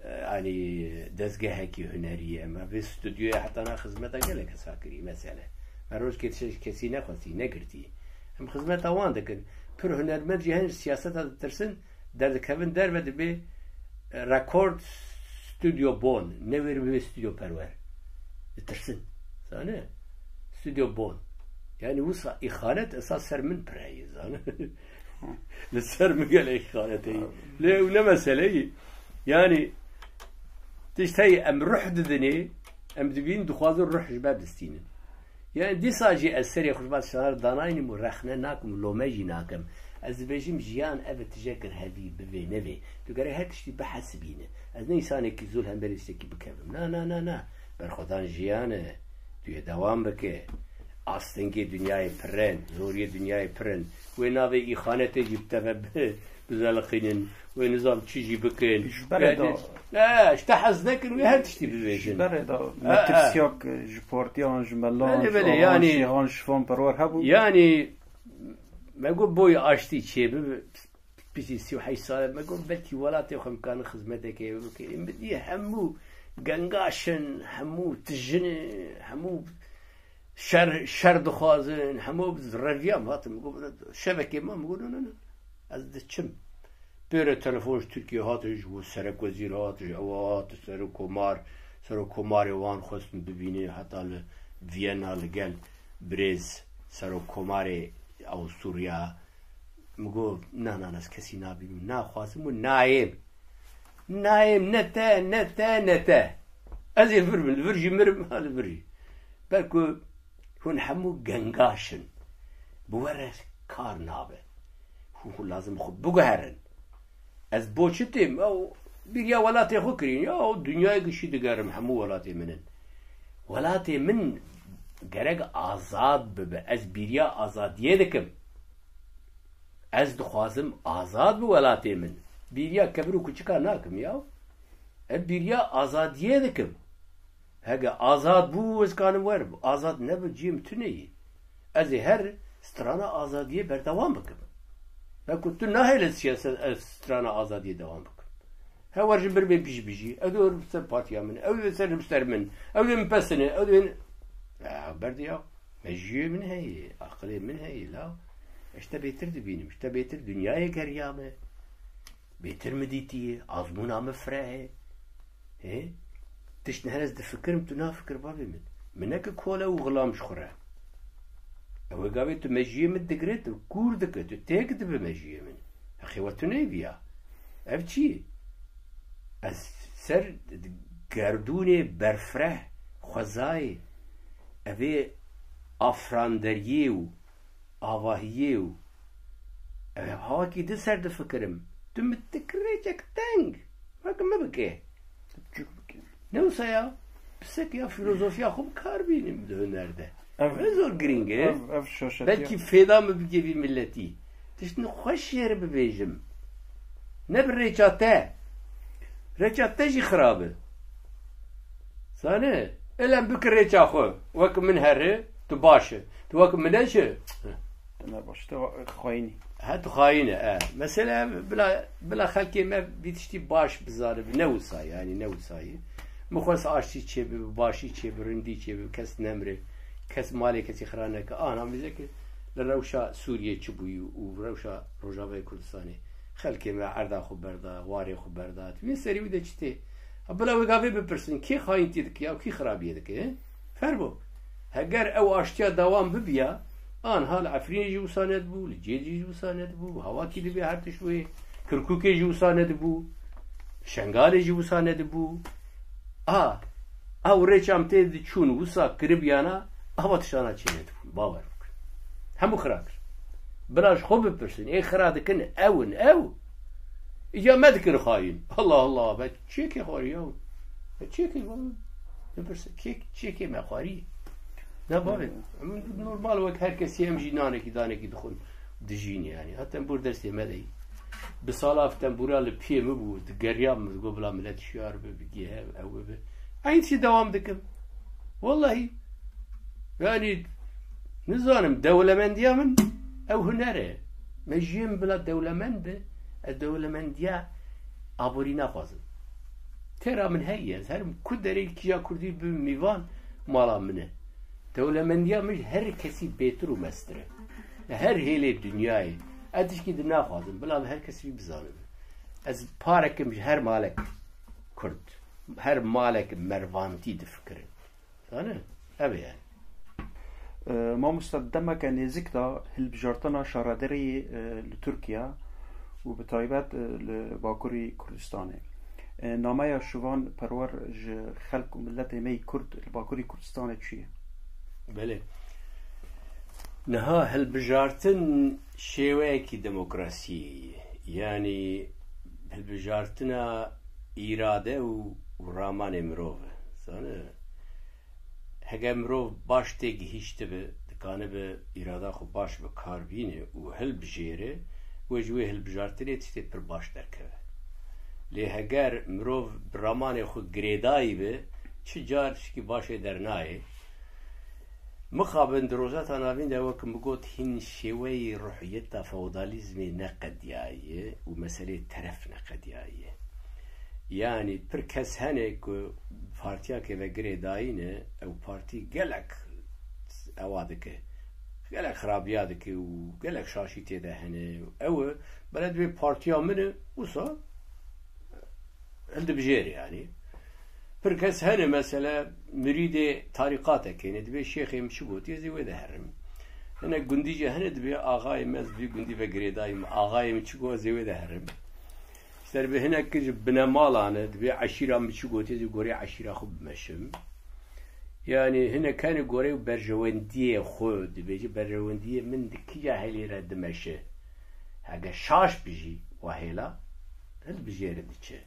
e, yanî dezgehekî hunerî ye. Me vê stûdyoyê heta na xizmeta gelek kesa kirî, mesele. Me rojkê tişt ji kesî nexwestî, negirtî. Em xizmeta wan dikin. Pir hunermend jî hene ji siyaseta ditirsin, derdikevin derve dibê, e, Record Studio Bon. Newêr bibê Studio Perwer. Ditirsin. Zane? Studio Bon. Yani wisa îxanet esas ser min pireyê, zane? Li ser min gelek îxanet heye. Lê ew ne mesele ye. Yani tişt heye em ruh didinê, em dibînin dixwazin ruh ji ber distînin. Yani dîsa jî ez serê xwe ji ber şanar danaynim û rexne nakim û lome jî nakim. Ez dibêjim jiyan ev e, tijekir hevî bivê nevê. Tu gerek her tiştî bihesibîne. Ez ne însanekî zû li hemberî tiştekî bikevim. Na, na, na, na. Berxwedan jiyan e. Tu yê dewam bike. Astengê dinyayê pir in, zoriyê dinyayê pir in. Wê navê îxanetê jî bi te ve bi-, bizeliqînin. Wê nizam çi jî bikin. Ji berê de. Ne, ji te hez nekin, wê her tiştî bibêjin. Ji berê de. Ha, ha. Metirsiyak ji partiyan, ji melan, Belê, ji belê, awan, yani, şêxan, şivan perwer hebû. Yani, me got boy aştî çêbibe. Piştî sî û heşt sal e, me got belkî welatê xwe em karin xizmeteke wê bikin. Min dî hemû gengaş in, hemû tijin in, hemû şer, şer dixwazin, hemû reviya min hatin, min got, şevekê ma, min got, no, no, no. Ez diçim. Pêre telefon ji Tirkiye hat, ji bo serekwezîr hat, ji ew hat, serokkomar, serokkomarê wan xwestin bibînin, heta li Viyana li gel birêz serokkomarê Awusturya. Min got, na, na, na, ez kesî nabînim, naxwazim û nayêm. Nayêm, ne te, ne te, ne te. Ez ê vir bim, li vir jî mirim, ha li vir jî. Ber ku hûn hemû gengaş in. Bi we re kar nabe. Hûn, hûn lazim xwe biguherin. Ez bo çi têm? Ew bîriya welatê xwe kirîn. Ya, ew dinyayê gişî digerim, hemû welatê min in. Welatê min gerek azad bibe. Ez bîriya azadiyê dikim. Ez dixwazim azad bi welatê min. Bîriya kevir û kuçika nakim ya. Ez bîriya azadiyê dikim. Heke azad bû, ez kanim werim. Azad nebû, cihê min tune ye. Ez ê her strana azadiyê berdewam bikim. Heke tu nahêle siyaset, ez strana azadiyê dewam bikim. He wer ji bir bê pîş bijî. Ew dê ser partiya min. Ew dê ser ser min. Ew dê min pesine. Ew dê min... Ya, berdê ya. Mejiyê min heye. Aqilê min heye la. Ez te bêtir dibînim. Ez te bêtir dinyayê geriya me. Bêtir mi dîtiye. Azmûna min fireh e. Hê? Tişt niha ez difikirim, tu nafikir bavê min. Min neke kole û xilam ji xwe re. Ew ê gavê tu mejiyê min digire, tu kûr dike, tu têk dibe mejiyê min. Heqê we tune viya. Ev çi ye? Ez ser gerdûnê berfireh xwezayê, evê afranderiyê û avahiyê û ev hawakî din ser difikirim. Tu min dikir rêçek teng, wek min bike. Çik bike? Ne wisa ya, pisek ya filozofiya xwe bi kar bînim di huner de. Ev, Ne zor girîng e. ev, ev şaşetiya. Belkî fêda min bike vî milletî. Tiştin xweş jê re bibêjim. Ne bi rêça te. Rêça te jî xirab e. Zanî, elem bikir rêça xwe. Wek min here, tu baş e. Tu wek min neşe. Tu ne baş, tu xayînî. He, tu xayîn e, e. Mesele bila, bila xelkê me vî tiştî baş bizanibi. Ne wisa, yanî ne wisayî. Min xwest aştî çêbibi, başî çêbi, rindî çêbi, kes nemre, kes malê kesî xira neke. Ana vîze ki li rewşa Sûriyê çi bûyî û rewşa Rojavayê Kurdistanê. Xelkê me erda xwe berda, warê xwe berda. Wî serî wî de çi tê? Ha, bila wê gavê bipirsin, kê xayîntî dike ya û kî xirabiyê dike? Ferbo. Heger ew aştiya dewam bibiya, anha li Efrînê jî wisa nedibû, li Cêdî jî wisa nedibû, Hawakî dibê her tişt wê, Kirkûkê jî wisa nedibû, Şengalê jî wisa nedibû. A, ew rêçam tê diçûn wisa kiribiyana, ava tiştana çê nedibûn. Bawer bikin. Hemû xira kir. Bila ji xwe bipirsin, ê xira dikin ew in, ew. Îca me dikin xayîn. Allah Allah, be çêkê xwarî ya. Be çêkê, bipirse, kê, çêkê me xwarî. Ne bavê. Em normal wek her kesî em jî nanekî danekî dixwin, dijîn yani. Ha tembûr destê me de yî. Bi sala ev tembûra li piyê min bû, digeriyam, min digot bila millet şiyar bi, bi gêhe, ew bi. Eyn tiştî dewam dikim. Wallahî. Yani nizanim, dewlemendiya min ew huner e. Me jiyê min bila dewlemend bi, ez dewlemendiya aborî naxwazim. Têra min heye, ez herim ku derê kîja kurdî bi mîvan mala min e. Dewlemendiya min ji her kesî bêtir û mestir e. Li her hêlê dinyayê. Ez tişkî di naxwazim, bila her kes vî bizanibe. Ez parekim ji her malek kurd, her malek mervantî difikirim. Zanî? Ev e yani. E, mamoste, demeke nêzik de hilbijartina şaredariyê, e, li Tirkiye û bi taybet, e, li Bakurê Kurdistanê. E, nameya Şivan Perwer ji xelk û miletê me yî Kurd li Bakurê Kurdistanê çi ye? Belê. Niha hilbijartin şêweyekî demokrasiyê ye. Yanî hilbijartina îrade û, û ramanê mirov e. Zanî? Hege mirov baş tê gihîştibe, dikanibe îrada xwe baş bi kar bîne û hilbijêre, wê ji wê hilbijartinê tiştê pir baş derkeve. Lê heger mirov bi ramanê xwe girêdayî be, çi car tişkî baş ê dernayê. Mixabin di Rojhilata Navîn de, wek min got, hîn şêweyî ruhiyeta feodalîzmê neqediyaye û meseleyê teref neqediyaye. Yanî pir kes hene ku partiyakê ve girêdayî ne, ew partî gelek ewa dike, gelek xirabiya dike û gelek şaşî tê de hene. Ew e, bele divê partiya min e, wisa hildibijêre yanî. Pir kes hene mesela mirîdê tarîqatekê ne, divê şêxê min çi gotiye, ez ê wê de herim. Hinek gundî jî hene, divê axayê me, ez vî gundî ve girêdayî me, axayê min çi got, ez ê wê de herim. Îşte divê hinek ji binemala ne, divê eşîra min çi gotiye, ez ê goreyê eşîra xwe bimeşim. Yanî hinek hene goreyê berjewendiyê xwe, dibêje berjewendiyê min di kîja hêlê re dimeşe. Hege şaş bijî wa hêla, hilbijêre diçe.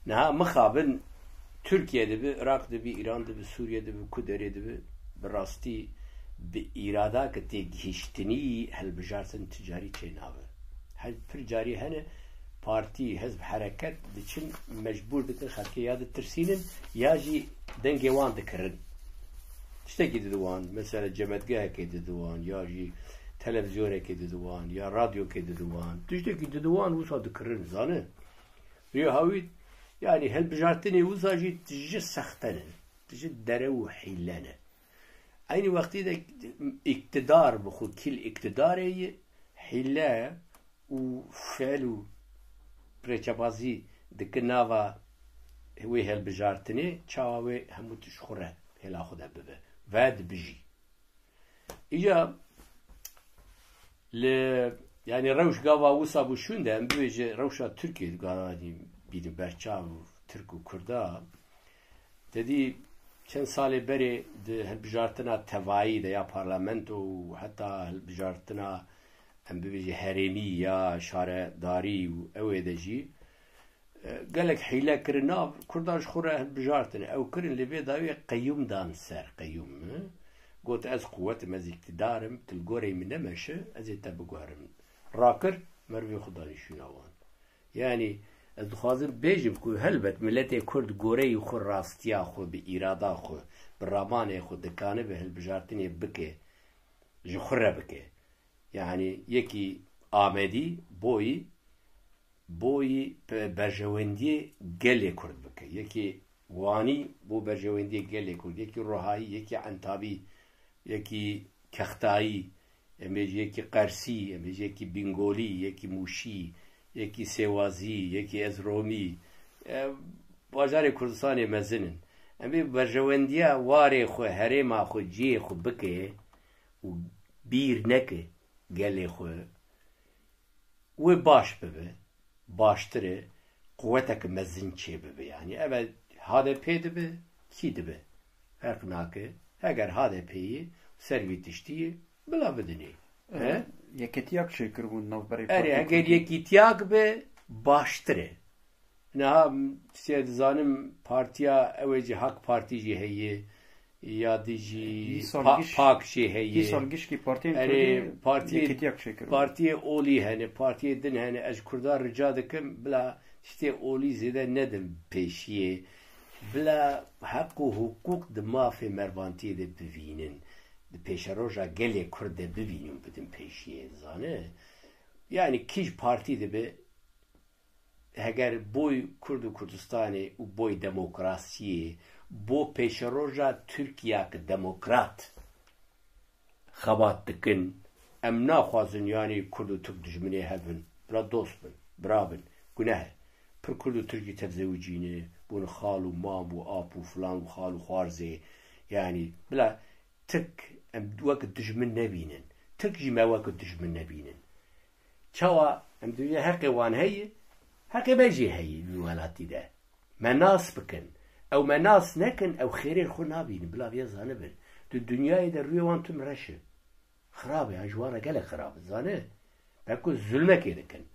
Niha mixabin Tirkiye dibi, Iraq dibi, Îran dibi, Sûriye dibi, ku derê dibi, bi rastî bi îrada ke tê gihîştinî hilbijartin ti carî çênabe. Her pir carî hene partî, hizb, hereket diçin mecbûr dikin xelkê ya ditirsînin ya jî dengê wan dikirin. Tiştekî didi wan, mesela cemetgehekê didi wan ya jî televîzyonekê didi wan ya radyokê didi wan. Tiştekî didi wan wisa dikirin, zane? Rêya hawî, yanî hilbijartinê wisa jî tije sexte ne, tije dere û hîle ne. Eynî wextî de îktidar bi xwe kîl îktidarê ye, hîle û fiil û rêçebazî dike nava wê hilbijartinê, çawa wê hemû tişt xwe re hêla xwe de bibe ve dibijî. Îca li, yanî rewş gava wisa bû şûnde, em bibêje rewşa Tirkiyê di gava dî bînin berçav Tirk û Kurda, te dî Çend salê berê di hilbijartina tevayî de ya parlamento û heta hilbijartina, em bibêjin, herêmî ya şaredarî û ew ê de jî, e, gelek hîle kirin, nav Kurdan ji xwe re hilbijartin. Ew kirin, lê vê dawiyê qeyûm dan ser, qeyûm, e, got, "Ez quwet im, ez îktidar im, tu li goreyê min nemeşe, ez ê te biguherim." Rakir, merivê xwe danî şûna wan. Yanî, ez dixwazim bêjim ku helbet miletê Kurd goreyî xwe, rastiya xwe, bi îrada xwe, bi ramanê xwe dikanibe hilbijartinê bike, ji xwe re bike. Yanî, yekî Amedî boyî, boyî pe-, berjewendiyê gelê Kurd bike. Yekî Wanî bo berjewendiyê gelê Kurd, yekî Rohayî, yekî Entabî, yekî Kextayî, em bêjî yekî Qersî, em bêjî yekî Bîngolî, yekî Mûşî, yekî Sêwazî, yekî Ezromî, e, bajarê Kurdistanê mezin in. Em ê berjewendiya warê xwe, herêma xwe, cihê xwe bike û bîr neke gelê xwe. Wê baş bibe, baştir e, quweteke mezin çê bibe. Yanî ev e H D P dibe, kî dibe? Ferq nake. Heger H D P'yê ser vî tiştî ye, bila bidinê. He? Yekîtiyak çêkiribûn navberê Erê, partiyê heger Kurdî. Yekîtiyak be, baştir e. Niha, m-, sê dizanim partiya, ew ê jî Hak Partî jî heye, ya dî jî Îsal Pa-, giş-, Pak jî heye. Îsal gişkî partiyên Erê, Kurdî partiyê, yekîtiyak çêkiribûn. Partiyê olî hene, partiyê din hene. Ez ji Kurdan rica dikim, bila tiştê olî zêde nedin pêşiyê. Bila heq û hiqûq di mafê mervantiyê de bivînin. Di pêşeroja gelê Kurd de bivînin, bidin pêşiyê, zane? Yanî kîj partî dibe, heger boy Kurd û Kurdistanê û boy demokrasiyê, bo pêşeroja Tirkiyeyeke demokrat xebat dikin, em naxwazin, yanî, Kurd û Tirk dijminê hev bin, bila dost bin, bira bin. Guneh e. Pir Kurd û Tirk jî tevzewicîne, bûn xal û mam û ap û filan û xal û xwarzê. Yanî, bila Tirk em wek dijmin nebînin. Tirk jî me wek dijmin nebînin. Çawa? Em dibêjin heqê wan heye, heqê me jî heye vî welatî de. Me nas bikin. Ew me nas nekin, ew xêrê xwe nabînin, bila vê zanibin. Di dinyayê de rûyê wan tim reş e. Xirab e, ya ji wan re gelek xirab e, zane? Belku zulmekê dikin.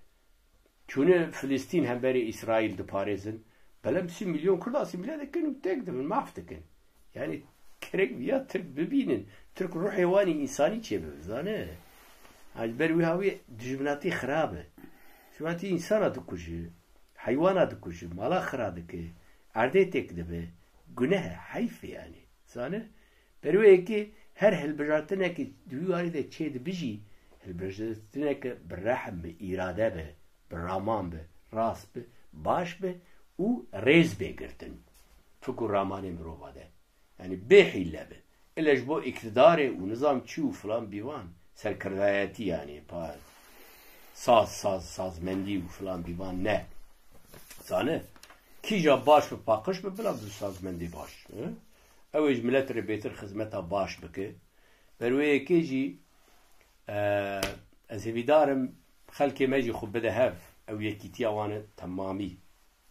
Çûne Filistîn hemberî Îsraîl diparêzin, belem sî milyon Kurd asîmîle dikin û têk dibin, maf dikin. Yanî kerek viya Tirk bibînin, Tirk ruhê wan î însanî çêbibe, zane? Ha, ji ber wî hawî dijminatî xirab e. Dijminatî însana dikuje, heywana dikuje, mala xira dike, erdê têk dibe. Guneh e, heyf e yanî. Zane? Ber wê yekê her hilbijartinekê di wî warî de çê dibe jî, hilbijartineke bi rehm be, îrade be, bi raman be, rast be, baş be û rêz bê girtin. Fik û ramanê mirova de. Yanî bê hîle be. Ile ji bo îktidarê û nizam çi û filan bîvan, serkirdayetî yanî, pa-, saz, saz, sazmendî û filan bîvan ne. Zane? Kîja baş bi paqij bi, bila bi sazmendî baş. Hı? Ew ê ji milet re bêtir xizmeta baş bike. Ber wê yekê jî, e, ez hêvîdar im xelkê me jî xwe bide hev, ew yekîtiya wan e temamî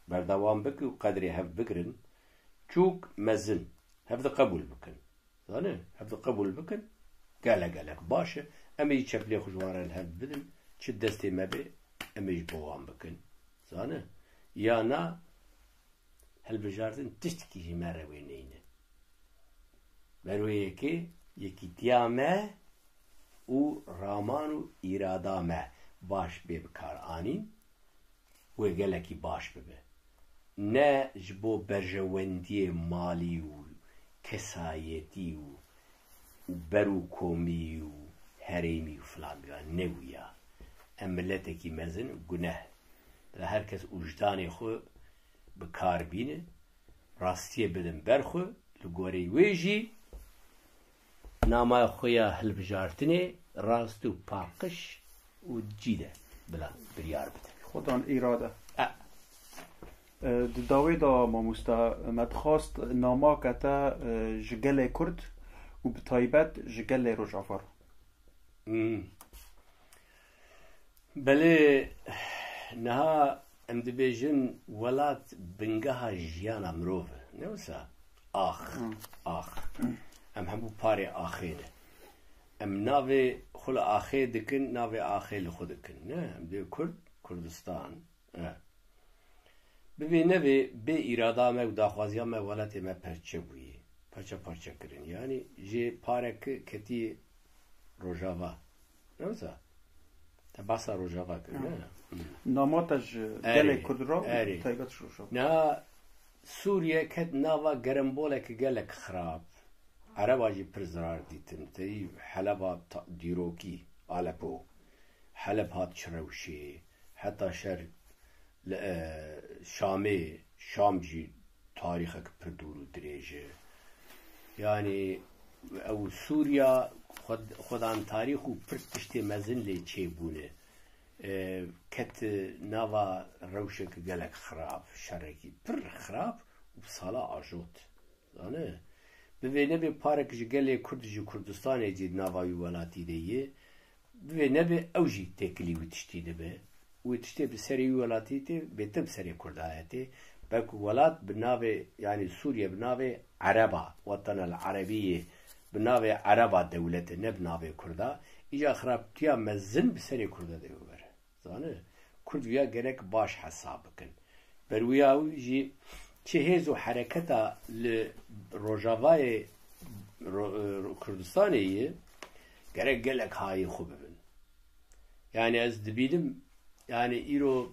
berdewam bike û qedrê hev bigirin. Çûk mezin, hev di qebûl bikin. Zane, hev di qebûl bikin, gelek gelek baş e. Em ê jî çepilê xwe ji wan re li hev bidin, çi destê me bê, em ê ji bo wan bikin. Zane, ya na, hilbijartin tiştekî ji me re wê neyne. Ber wê yekê, yekîtiya me û raman û îrada me baş bê bi kar anîn, wê gelekî baş bibe. Ne ji bo berjewendiyê malî û kesayetî û, û ber û komî û herêmî û filan biya, ne wî ya. Em miletekî mezin, guneh. Bila her kes wijdanê xwe bi kar bîne, rastiyê bidin ber xwe, li gorî wê jî nama xwe ya hilbijartinê rast û paqij û cî de bila biryar bidin. Xudan îrade. E. E, di dawê de mamoste me dixwast namake te, e, ji gelê Kurd û bi taybet ji gelê Rojava re. Hmm. Belê, niha em dibêjin welat bingeha jiyana mirov e. Ne wisa? ax, ax. Em hemû parê axê ne. Em navê xwe li axê dikin, navê axê li xwe dikin. Ne, em dê Kurd, Kurdistan. E. Bivê nevê bê îrada me û daxwaziya me welatê me perçe bûyî. Parça parça kirin. Yanî jê parek ketî Rojava. Ne wisa? Te bahsa Rojava kir, ne? Nama te ji Erê, gelê Kurd re û erê. Taybet ji Rojava. Niha Sûriye ket nava gerembolek gelek xirab. Ereba jî pir zirar dîtin. Teyî Heleba ta-, dîrokî, Alepo. Heleb hat çi rewşê. Heta şer li, e, Şamê, Şam jî tarîxek pir dûr û dirêj e. Yanî ew Sûriya xwed-, xwedan tarîx û pir tiştê mezin lê çêbûne. E, ket nava rewşek gelek xirab, şerekî pir xirab û bi sala ajot. Zane? Bivê nebê parek ji gelê Kurd ji Kurdistanê jî di nava wî welatî de yê. Bivê nebê ew jî têkilî wî tiştî dibe. Wî tiştê bi serê wî welatî tê, bêtir bi serê Kurda ye tê. Belku welat bi navê, yanî Sûriye bi navê Ereba, Watan el Erebiyê, bi navê Ereba dewlete, ne bi navê Kurda. Îja xirabtiya mezin bi serê Kurda de were. Zane, Kurd viya gerek baş hesab bikin. Berwiya wî jî çi hêz û hereketa li Rojavayê Ro-, Kurdistanê ye, gerek gelek hayê xwe bibin. Yani ez dibînim, yani îro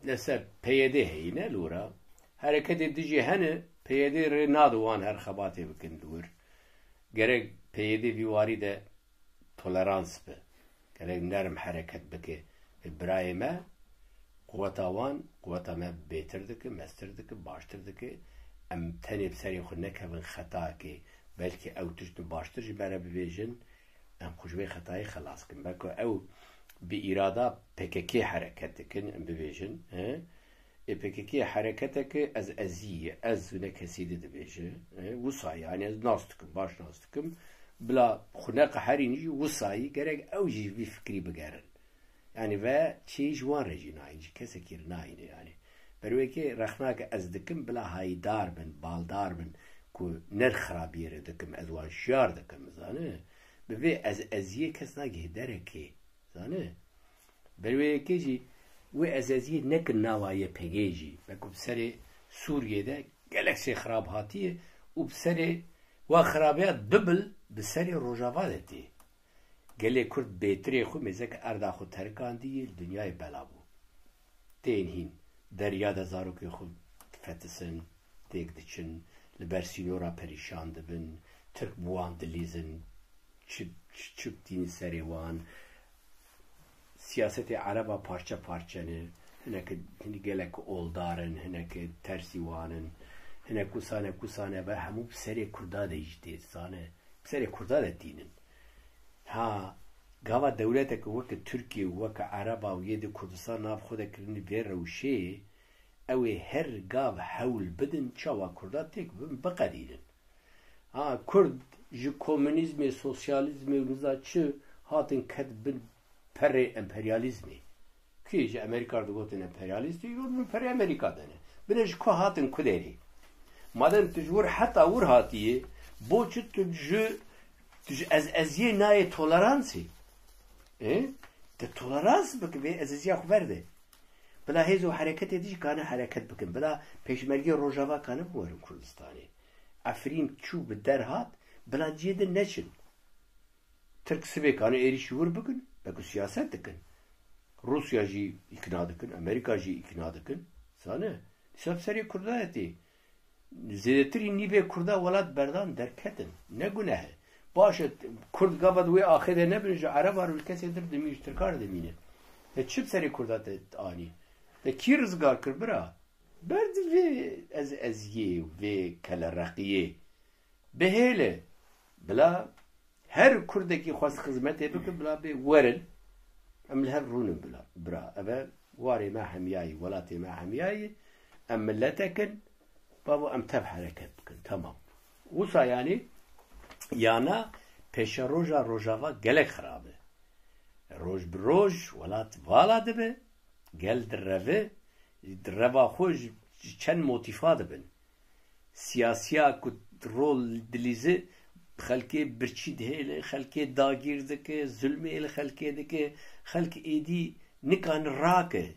neser P Y D heyî ne li wira. Hereketê dijî hene, P Y D rê nade wan her xebatê bikin li wir. Gerek P Y D vî warî de tolerans be. Gerek nerm hereket bike. Ê birayê me, quweta wan, quweta me bêtir dike, mestir dike, baştir dike. Em tenê bi serê xwe nekevin xetakê. Belkî ew tişt bi baştir ji me re bibêjin, em xwe ji vê xetayê xelas kin. Belku ew bi îrada P K K hereket dikin, em bibêjin, he? Ê P K K hereketeke ez ezî ye, ez û ne kesî de dibêje. E, wisa yani ez nas dikim, baş nas dikim. Bila xwe neqeherîn jî wisayî gerek ew jî vî fikrî bigerin. Yani ve çî ji wan re jî nayîn, ji kesekî re nayîne yani. Berwekê rexnake ez dikim, bila hayîdar bin, baldar bin ku ne xirabiyê re dikim, ez wan şiyar dikim, zane. Bi vê ez eziyê kes nagihê derekê. Zane? Berwê yekê jî wê ez eziyê nekin nava Y P G jî. Belku bi serê Sûriyê de gelek şey xirab hatiye û bi serê wa xirabiya dubil bi serê Rojava de tê. Gelê Kurd bêtirê xwe mêzeke erda xwe terikandî ye, li dinyayê bela bû. Tên hîn, derya de zarokê xwe difetisin, têk diçin, li ber sînora perîşan dibin, Tirk bi wan dilîzin, çi, çi, çi tînin serê wan. Siyasetê Ereba parçe parçe ne. Hineke, hin gelek oldar in, hineke tersî wan in. Hinek kusane, kusane ve hemû bi serê Kurda de jî tê, zane. Bi serê Kurda de tînin. Ha, gava dewleteke weke Tirkiye û weke Ereba û yê di Kurdistan nav xwe de kirinî vê rewşê, ew ê her gav hewl bidin çawa Kurda têk bibin, biqedînin. Ha, Kurd ji komunîzmê, sosyalîzmê û niza çi hatin ket bin perê emperyalîzmê. Kî ji Amerîka re digotin emperyalîstî, îro bin perê Amerîka de ne. Bine ji ku hatin ku derê. Madem tu ji wir heta wir hatiye, bo çi tu ji, tu ji ez eziyê nayê toleransê? E? Te tolerans bike, vê ez eziya xwe berde. Bila hêz û hereketê dijî kane hereket bikin. Bila pêşmergê Rojava kane biwerin Kurdistanê. Efrîn çû bi der hat, bila cihê din neçin. Tirk sibê kane êrîşî wir bikin, belku siyaset dikin. Rûsya jî îkna dikin, Amerîka jî îkna dikin. Zane, dîsa bi serê Kurda ye tê. Zêdetirî nîvê Kurda welat berdan derketin. Ne guneh e. Baş e, Kurd gava di wê axê de nebin, ji Ereba re, ji kesê dir dimî, ji Tirka re dimîne. Te çi bi serê Kurda te anî? Te kî rizgar kir bira? Ber di vê ez eziyê, vê kelereqiyê. Bihêle. Bila her Kurdekî xwest xizmetê bike, bila bê werin. Em li hev rûnin bila, bira. Eve warê me hemiyayî, welatê me hemiyayî. Em miletek in, bavo em tev hereket bikin. Temam. Wisa yanî yana pêşeroja Rojava gelek xirab e. Roj bi roj welat vala dibe, gel direve, di reva xwe ji, ji çend motîfa dibin. Siyasiya ku rol dilîze, xelkê birçî dihêle, xelkê dagîr dike, zulmê li xelkê dike, xelk êdî nikan rake.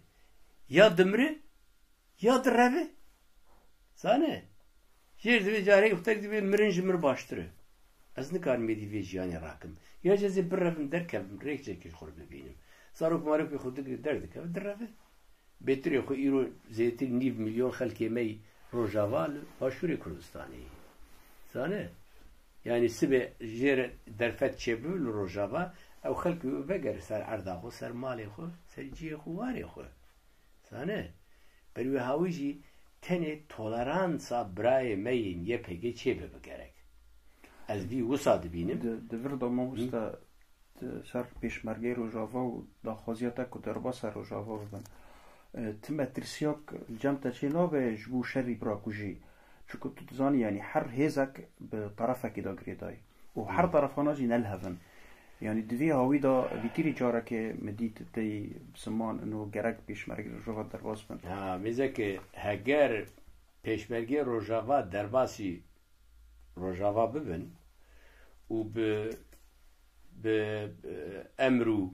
Ya dimre, ya direve. Zane? Jêr divê carê xwe tek divê mirin ji mir baştir e. Ez nikarim êdî vê jiyanê rakim. Ya jê zê birevim derkevim, rêk çekê ji xwe re bibînim. Zarok marokê xwe digre derdikeve, direve. Bêtirê xwe îro zêtir nîv milyon xelkê me yî Rojava li Başûrê Kurdistanê yî. Zane? Yanî sibê jê re derfet çêbibe li Rojava, ew xelk wê vegere ser erda xwe, ser malê xwe, ser cihê xwe, warê xwe. Zane? Ber wê hawî jî tenê toleransa birayê me yên Y P G çêbibe gerek. Ez vî wisa dibînim. Di, di vir de mamoste, di ser pêşmergeyê Rojava û daxwaziya te ku derbasa Rojava bibin. E, ti metirsiyak li cem te çê nabe ji bo şerî birakujî. Çunku tu dizanî, yanî her hêzek bi terefekê de girêdayî. Û her Hmm. terefana jî ne li hev in. Yanî di vî hawî de vîtirî carekê min dît tey bi ziman ino gerek pêşmerge Rojava derbas bin. Ha, mêzeke heger pêşmergê Rojava derbasî Rojava bibin û bi, bi, e, emr û,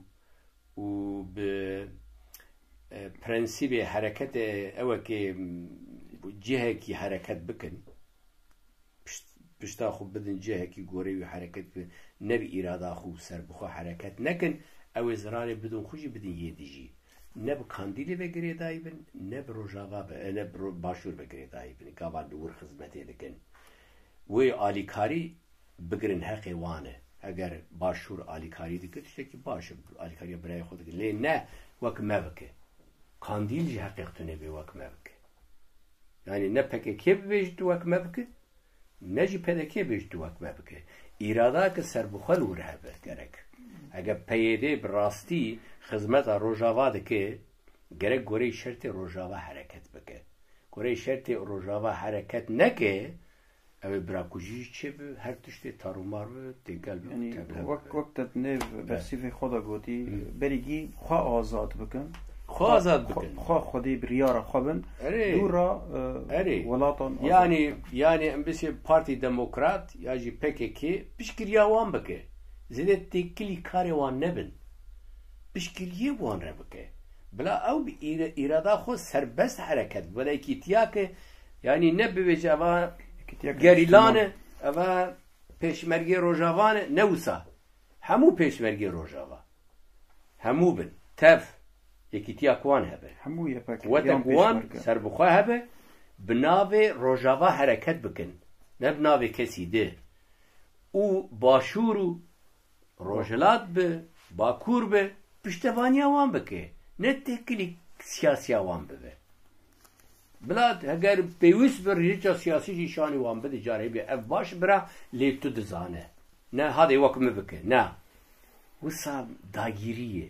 û bi, e, prensîbê hereketê ewekê, m, cihekî hereket bikin, pişt-, pişta xwe bidin cihekî goreyê wî hereket bikin, ne bi îrada xwe û serbixwe hereket nekin, ew ê zirarê bidin xwe jî bidin yê dijî. Ne bi Kandîlê ve girêdayî bin, ne bi Rojava ve, ne bi Ro-, Başûr ve girêdayî bin. Gava li wir xizmetê dikin. Wê alîkarî bigirin, heqê wan e. Eger Başûr alîkarî dike, tiştekî baş e, alîkariya birayê xwe dike. Lê ne wek me bike. Kandîl jî heqê xwe tune bê wek me bike. Yanî ne P K K bibêje tu wek me bike, ne jî P D K bêje tu wek me bike. Îradake serbixwe li wir hebe gerek. Eger P Y D bi rastî xizmeta Rojava dike, gerek goreyê şertê Rojava hereket bike. Goreyê şertê Rojava hereket neke, ew ê birakujî jî çêbe, her tiştê tarûmar be, têkel be, Yanî tevlihev wek, be. Wek te nêv Evet. Bersîvê xwe de gotî, Hı. berî gî xwe azad bikin. Xwe azad Xwe, bikin. Xwe xwedî biryara xwe bin. Erê. Dû re, e, Erê. Welatan azad Yanî, bikin. Yanî em bisê Partî Demokrat ya jî P K K piştgiriya wan bike. Zêde têkilî karê wan nebin. Piştgiriyê wan re bike. Bila ew bi îre-, îrada xwe serbest hereket, wela yekîtiyake, yanî ne bibêje eva Yekîtiyake gerîlan e, Niştiman. Eva pêşmergê Rojava ne, ne wisa. Hemû pêşmergê Rojava. Hemû bin. Tev. Yekîtiya ku wan hebe. Hemû Y P G Quwete yan ku wan pêşmerge. Serbixwe hebe, bi navê Rojava hereket bikin. Ne bi navê kesî di. Û Başûr û Rojhilat bi, Bakur bi, piştevaniya wan bike. Ne têkilî siyasiya wan bibe. Bila heger pêwîst bi, rêça siyasî jî şanî wan bide, carê bê ev baş bira, lê tu dizane. Ne hadê wek min bike, ne. Wisa dagîrî ye.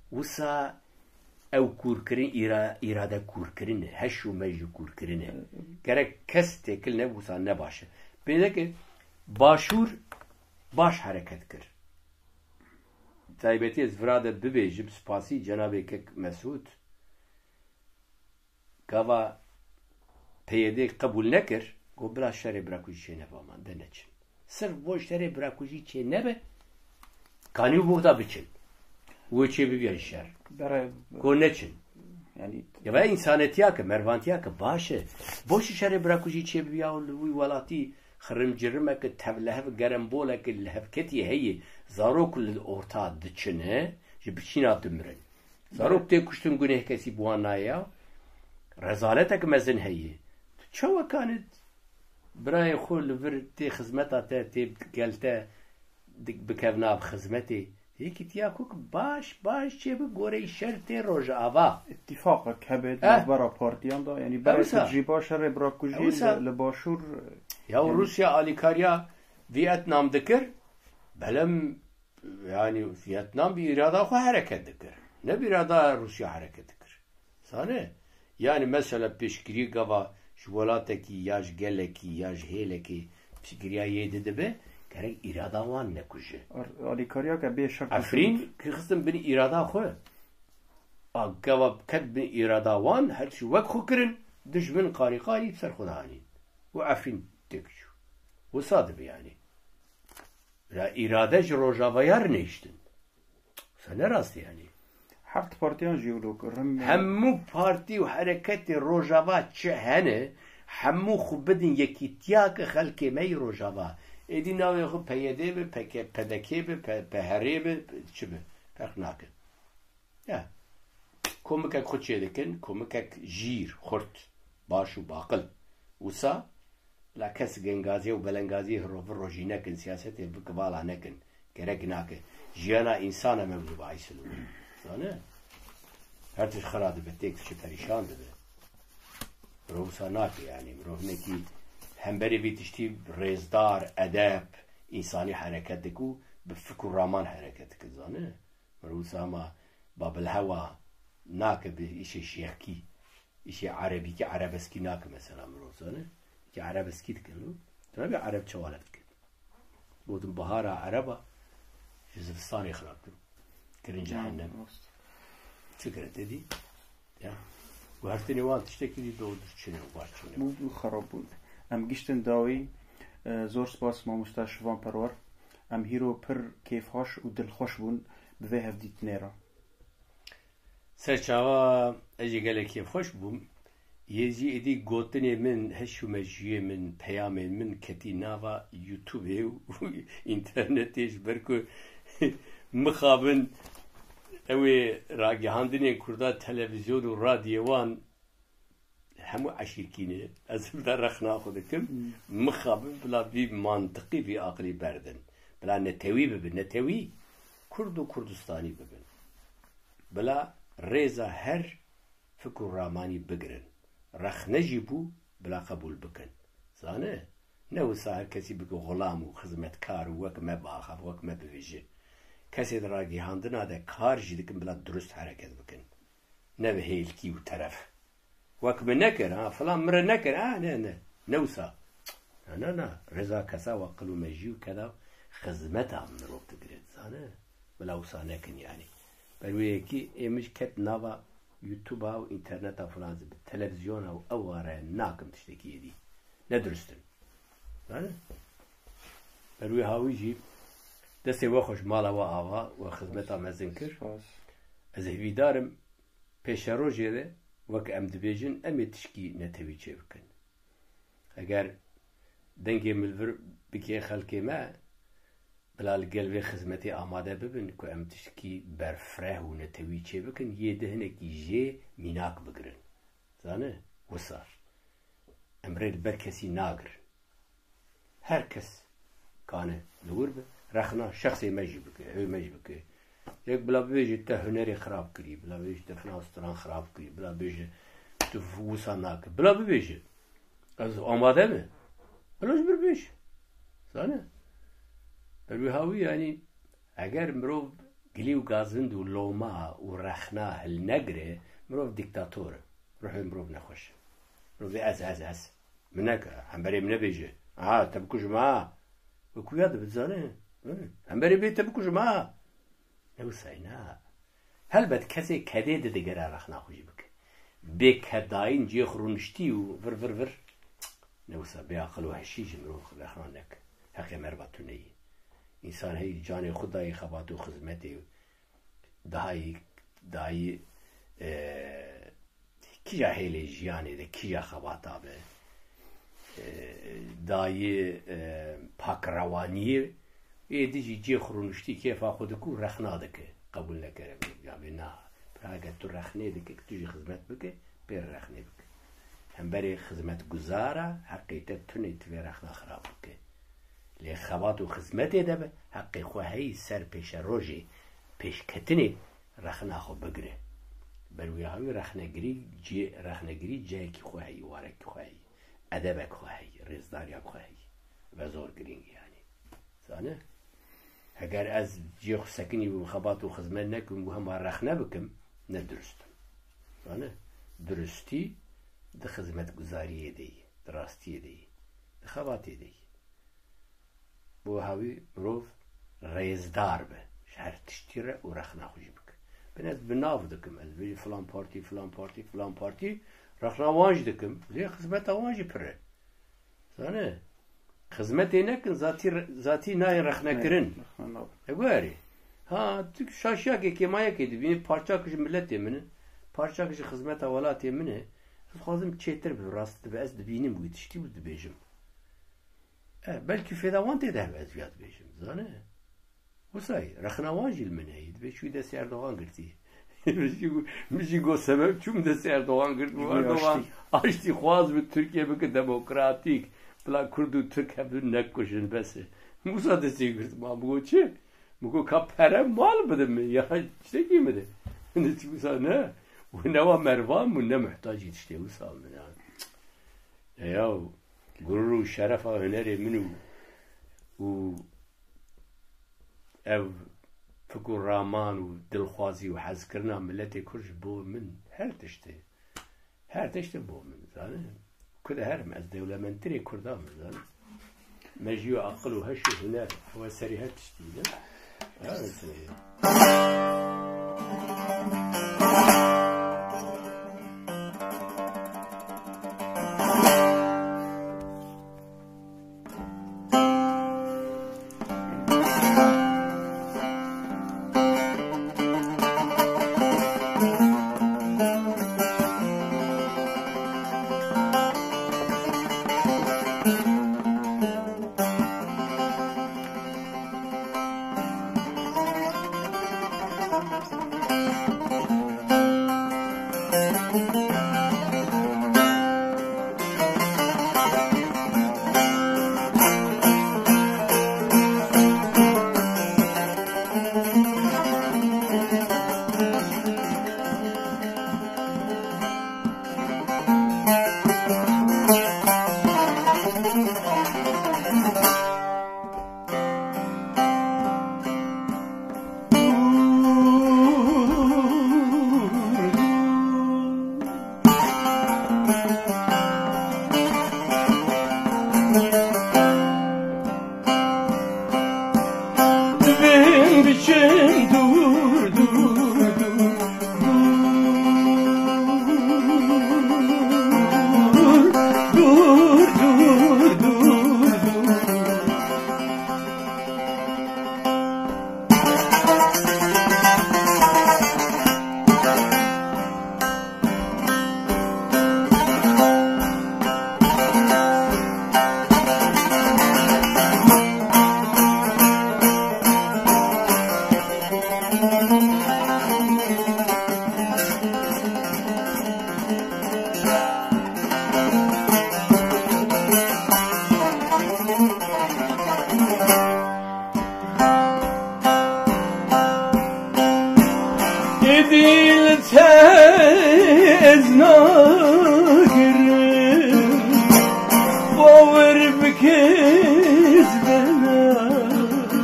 Wisa ew kûrkirin, îra-, îrade kûrkirin e, heş û mej û kûrkirin e. Gerek kes têkil ne, wisa ne baş e. Pê neke Başûr baş hereket kir. Taybetî ez vira de bibêjim, spasî cenabê kek Mesûd. Gava P Y D qebûl nekir, got, "Bila şerê birakujî çê nebe, aman de neçin." Sirf bo şerê birakujî çê nebe, kanî û buxda biçin. Wê çê bibiya şer. Bere- Got, "Neçin." Yanî Ya ve însanetiya ke, mervantiya ke baş e. Bo çi şerê birakujî çê bibiya û li wî welatî xirimcirimeke, tevlehev, geremboleke, lihevketî heye, zarok li orta diçine, ji biçîna dimirin. Zarok tê kuştin, guneh kesî bi wan nayê ya. Rezaletek mezin heye. Tu çawa kanî birayê xwe li vir tê xizmeta te, tê gel te di-, bikevna bi xizmetê? Yekîtiya ku baş, baş çê bi goreyê şertê Rojava. Îtîfaqek hebe di Eh. navbera partiyan de, yanî Ewsa. berê jî baş şerê birakujî Ewsa. li, li Başûr, Ya yanî Rûsya alîkariya Vietnam dikir, belem Yanî Vietnam bi îrada xwe hereket dikir. Ne bi îrada Rûsya hereket dikir. Sane? Yanî mesela pêşgirî gava ji welatekî ya ji gelekî ya ji hêlekî piştgiriya yê didibe, gerek îrada wan nekuje. Ar-, alîkariyeke bê şert Efrîn ki xistin bin îrada xwe. A gava ket bin îrada wan, her tişt wek xwe kirin, dijmin qarî qarî ser xwe de anîn. Û Efrîn têk çû. Wisa dibe yanî. La îrade ji Rojavayê re nehiştin. Wisa ne rast e yanî. Heft partiyan jî wilo ku rim Hemû partî û hereketê Rojava çi hene, hemû xwe bidin yekîtiya ke xelkê me yî Rojava. Êdî navê xwe P Y D be, P K, P D K be, P-, P H R be, çi be. Ferq nake. Ya. Komikek xwe çêdikin, komikek jîr, xurt, baş û baqil. Wisa, bila kes gengaziyê û belengaziyê hirovir rojî nekin, siyasetê bi kivala nekin. Gerek nake. Jiyana însan e mewzû bahîs e. Zane? Her tişt xira dibe, têk diçe perîşan dibe. Mirov wisa nake yanî. Mirov hinekî hemberî vî tiştî rêzdar, edeb, însanî hereket dike û bi fikr û raman hereket dike, zane? Mirov wisa hema babilhewa nake bi îşê şêxkî, îşê erebîkî, erebeskî nake mesela mirov, zane? Kî erebeskî dikin û tu nabî ereb çawa lef dikin. Gotin bahara ereba ji zivistanê xirabtir. Kirin cehennem. Çi kirin te dî? Ya. Guhertinê wan tiştekî dî doğrudur çine û baş çine. Bû, bû xerab bûn. Em giştin dawî, e, zor spas mamosta Şivan Perwer. Em hîro pir kêfxweş û dilxweş bûn bi vê hevdîtinê re. Serçawa ez jî gelek kêfxweş bûm. Yê jî êdî gotinê min, heş û mejiyê min, peyamên min ketî nava YouTubeê û înternetê ji ber ku mixabin ew ê ragihandinên Kurda televîzyon û radyoyê wan hemû eşîrkî ne. Ez bila rexna xwe dikim. Mixabin bila vî mantiqî, vî aqilî berdin. Bila netewî bibin. Netewî Kurd û Kurdistanî bibin. Bila rêza her fikr û ramanî bigirin. Rexne jî bû, bila qebûl bikin. Zane? Ne wisa her kesî bike xulam û xizmetkar û wek me biaxav, wek me bivêje. Kesê di ragihandina de kar jî dikin, bila durust hereket bikin. Ne bi hêlkî û teref. Wek min nekir, ha, filan min re nekir, ha, ne, ne. Ne wisa. Na, na, na. Rêza kesa wa qil û mejî û keda xizmeta mirov digire, dizane? Bila wisa nekin yanî. Ber wê yekî ê min jî ket nava YouTube-a û înterneta filan zî bi televizyona û ew ware nakim tiştekî êdî. Ne durust in. Zane? Ber wê hawî jî destê we xweş, mala we ava, we xizmeta mezin kir. Spas. Ez hêvîdar im pêşerojê de wek em dibêjin, em ê tişkî netewî çêbikin. Eger dengê min li vir bike xelkê me, bila li gel vê xizmetê amade bibin ku em tişkî berfireh û netewî çêbikin, yê di hinekî jê mînak bigirin. Zane? Wisa. Em rê li ber kesî nagirin. Her kes kane li wir be, rexna şexsê me jî bike, ew me jî bike. Yek bila bibêje te hunerê xirab kirî, bila bibêje te filan stran xirab kirî, bila bibêje tu wisa nake. Bila bibêje. Ez amade me. Bila ji bir bêje. Zane? Ber wî hawî yanî eger mirov gilî û gazind û loma û rexna hilnegire, mirov dîktator e. Ruhê mirov nexweş e. Mirov dê ez, ez, ez. Min neke, hemberê min nebêje. Ha, te bikujim ha. Wek wî ya dibe dizane. Hemberê bê te bikujim ha. Ne wisayî ne. Helbet kesê kedê di digere rexna xwe jî bike. Bê kedayîn cihê xwe rûniştî û vir vir vir. Ne wisa bê aqil û hişî ji mirov rexna neke. Heqê merva tune ye. Însan heyî canê xwe dayî xebat û xizmetê dayî, dayî, e, kîja hêlê jiyanê de, kîja xebata be, e, dayî, e, pakrewaniyê, ê di jî cê xwe rûniştî kêfa xwe dike û rexna dike. Qebûl nekere ya vê na. Pira eger tu rexnê dike, tu jî xizmet bike, pê re rexnê bike. Hemberê xizmetguzara heqê te tune, tu vê rexna xirab bike. Lê xebat û xizmetê de be, heqê xwe heyî ser pêşerojê, pêşketinê rexna xwe bigire. Ber wî hawî rexnegirî cê, rexnegirî cihekî xwe heyî, warekî xwe heyî, edebek xwe heyî, rêzdariyek xwe heyî. Ve zor girîng e yanî. Zane? Heger ez cihê xwe sekinî bûm, xebat û xizmet nekim û hema rexne bikim, ne durust im. Zane? Durustî di xizmetguzariyê de yî, di rastiyê de yî, di xebatê de yî. Bo hawî mirov rêzdar be ji her tiştî re û rexna xwe jî bike. Bin ez bi nav dikim, ez bêjim filan partî, filan partî, filan partî, rexna wan jî dikim, lê xizmeta wan jî pir e. Zane? Xizmetê nekin, zatî re-, zatî nayên rexnekirin. Rexne nabin. E, werê. Ha, tu şaşiyakê kêmayekê dibînî, parçak ji miletê min in, parçak ji xizmeta welatê min e. Ez dixwazim çêtir bibe, rast dibe, ez dibînim wî tiştî û dibêjim. E, belkî fêda wan tê de hebe ez viya dibêjim, dizane? Wisa ye, rexna wan jî li min heye. Dibê çûyî destê Erdogan girtî. Min jî got, min jî got sebeb çûm destê Erdogan girt. Ji bo Erdogan aştî. Aştî xwaz bi Tirkiye bike demokratîk. Bila Kurd û Tirk hevdû nekujin, bes e. Min wisa destê girt, ma min got çi? Min got ka pere mal bide min ya tiştekî min de. Min got wisa ne. Û ne wa mervan bû ne muhtacî tiştê wisa min ya. E ya, gurur û şerefa hunerê min û, û ev fikr û raman û dilxwazî û hezkirina miletê Kurd ji bo min her tişt e. Her tişt e bo min, zanî. Ku de herim, ez dewlemendtirê Kurda me, zanî. Me jî yo aqil û heş û huner, ew e serî her tiştî ne. Ya, mesela. Dibin biçim dûr, dûr, dûr. Dûr, dûr, dûr, dûr, dûr. Êdî li te ez nagirim, bawer bike ez venagirim.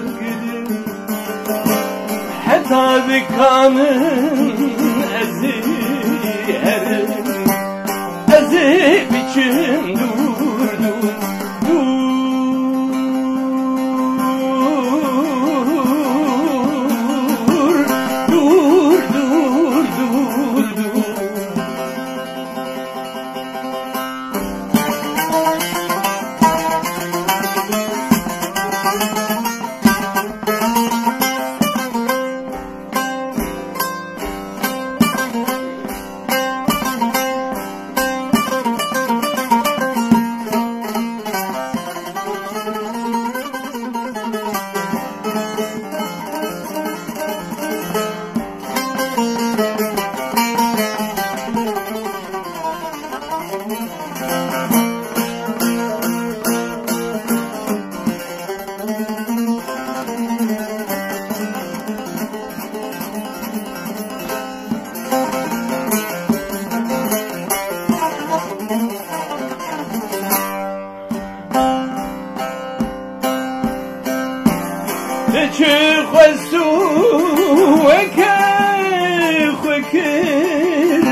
Heta dikanim ez ê herim, ez ê biçim dûr, dûr, dûr. Çi xwest û weke xwe kir,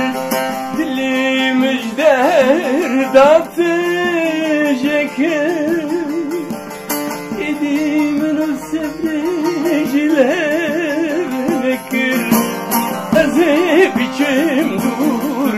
dilê min ji derda tije kir. Êdî min û sebrê ji lev nekir. Ez ê biçim dûr,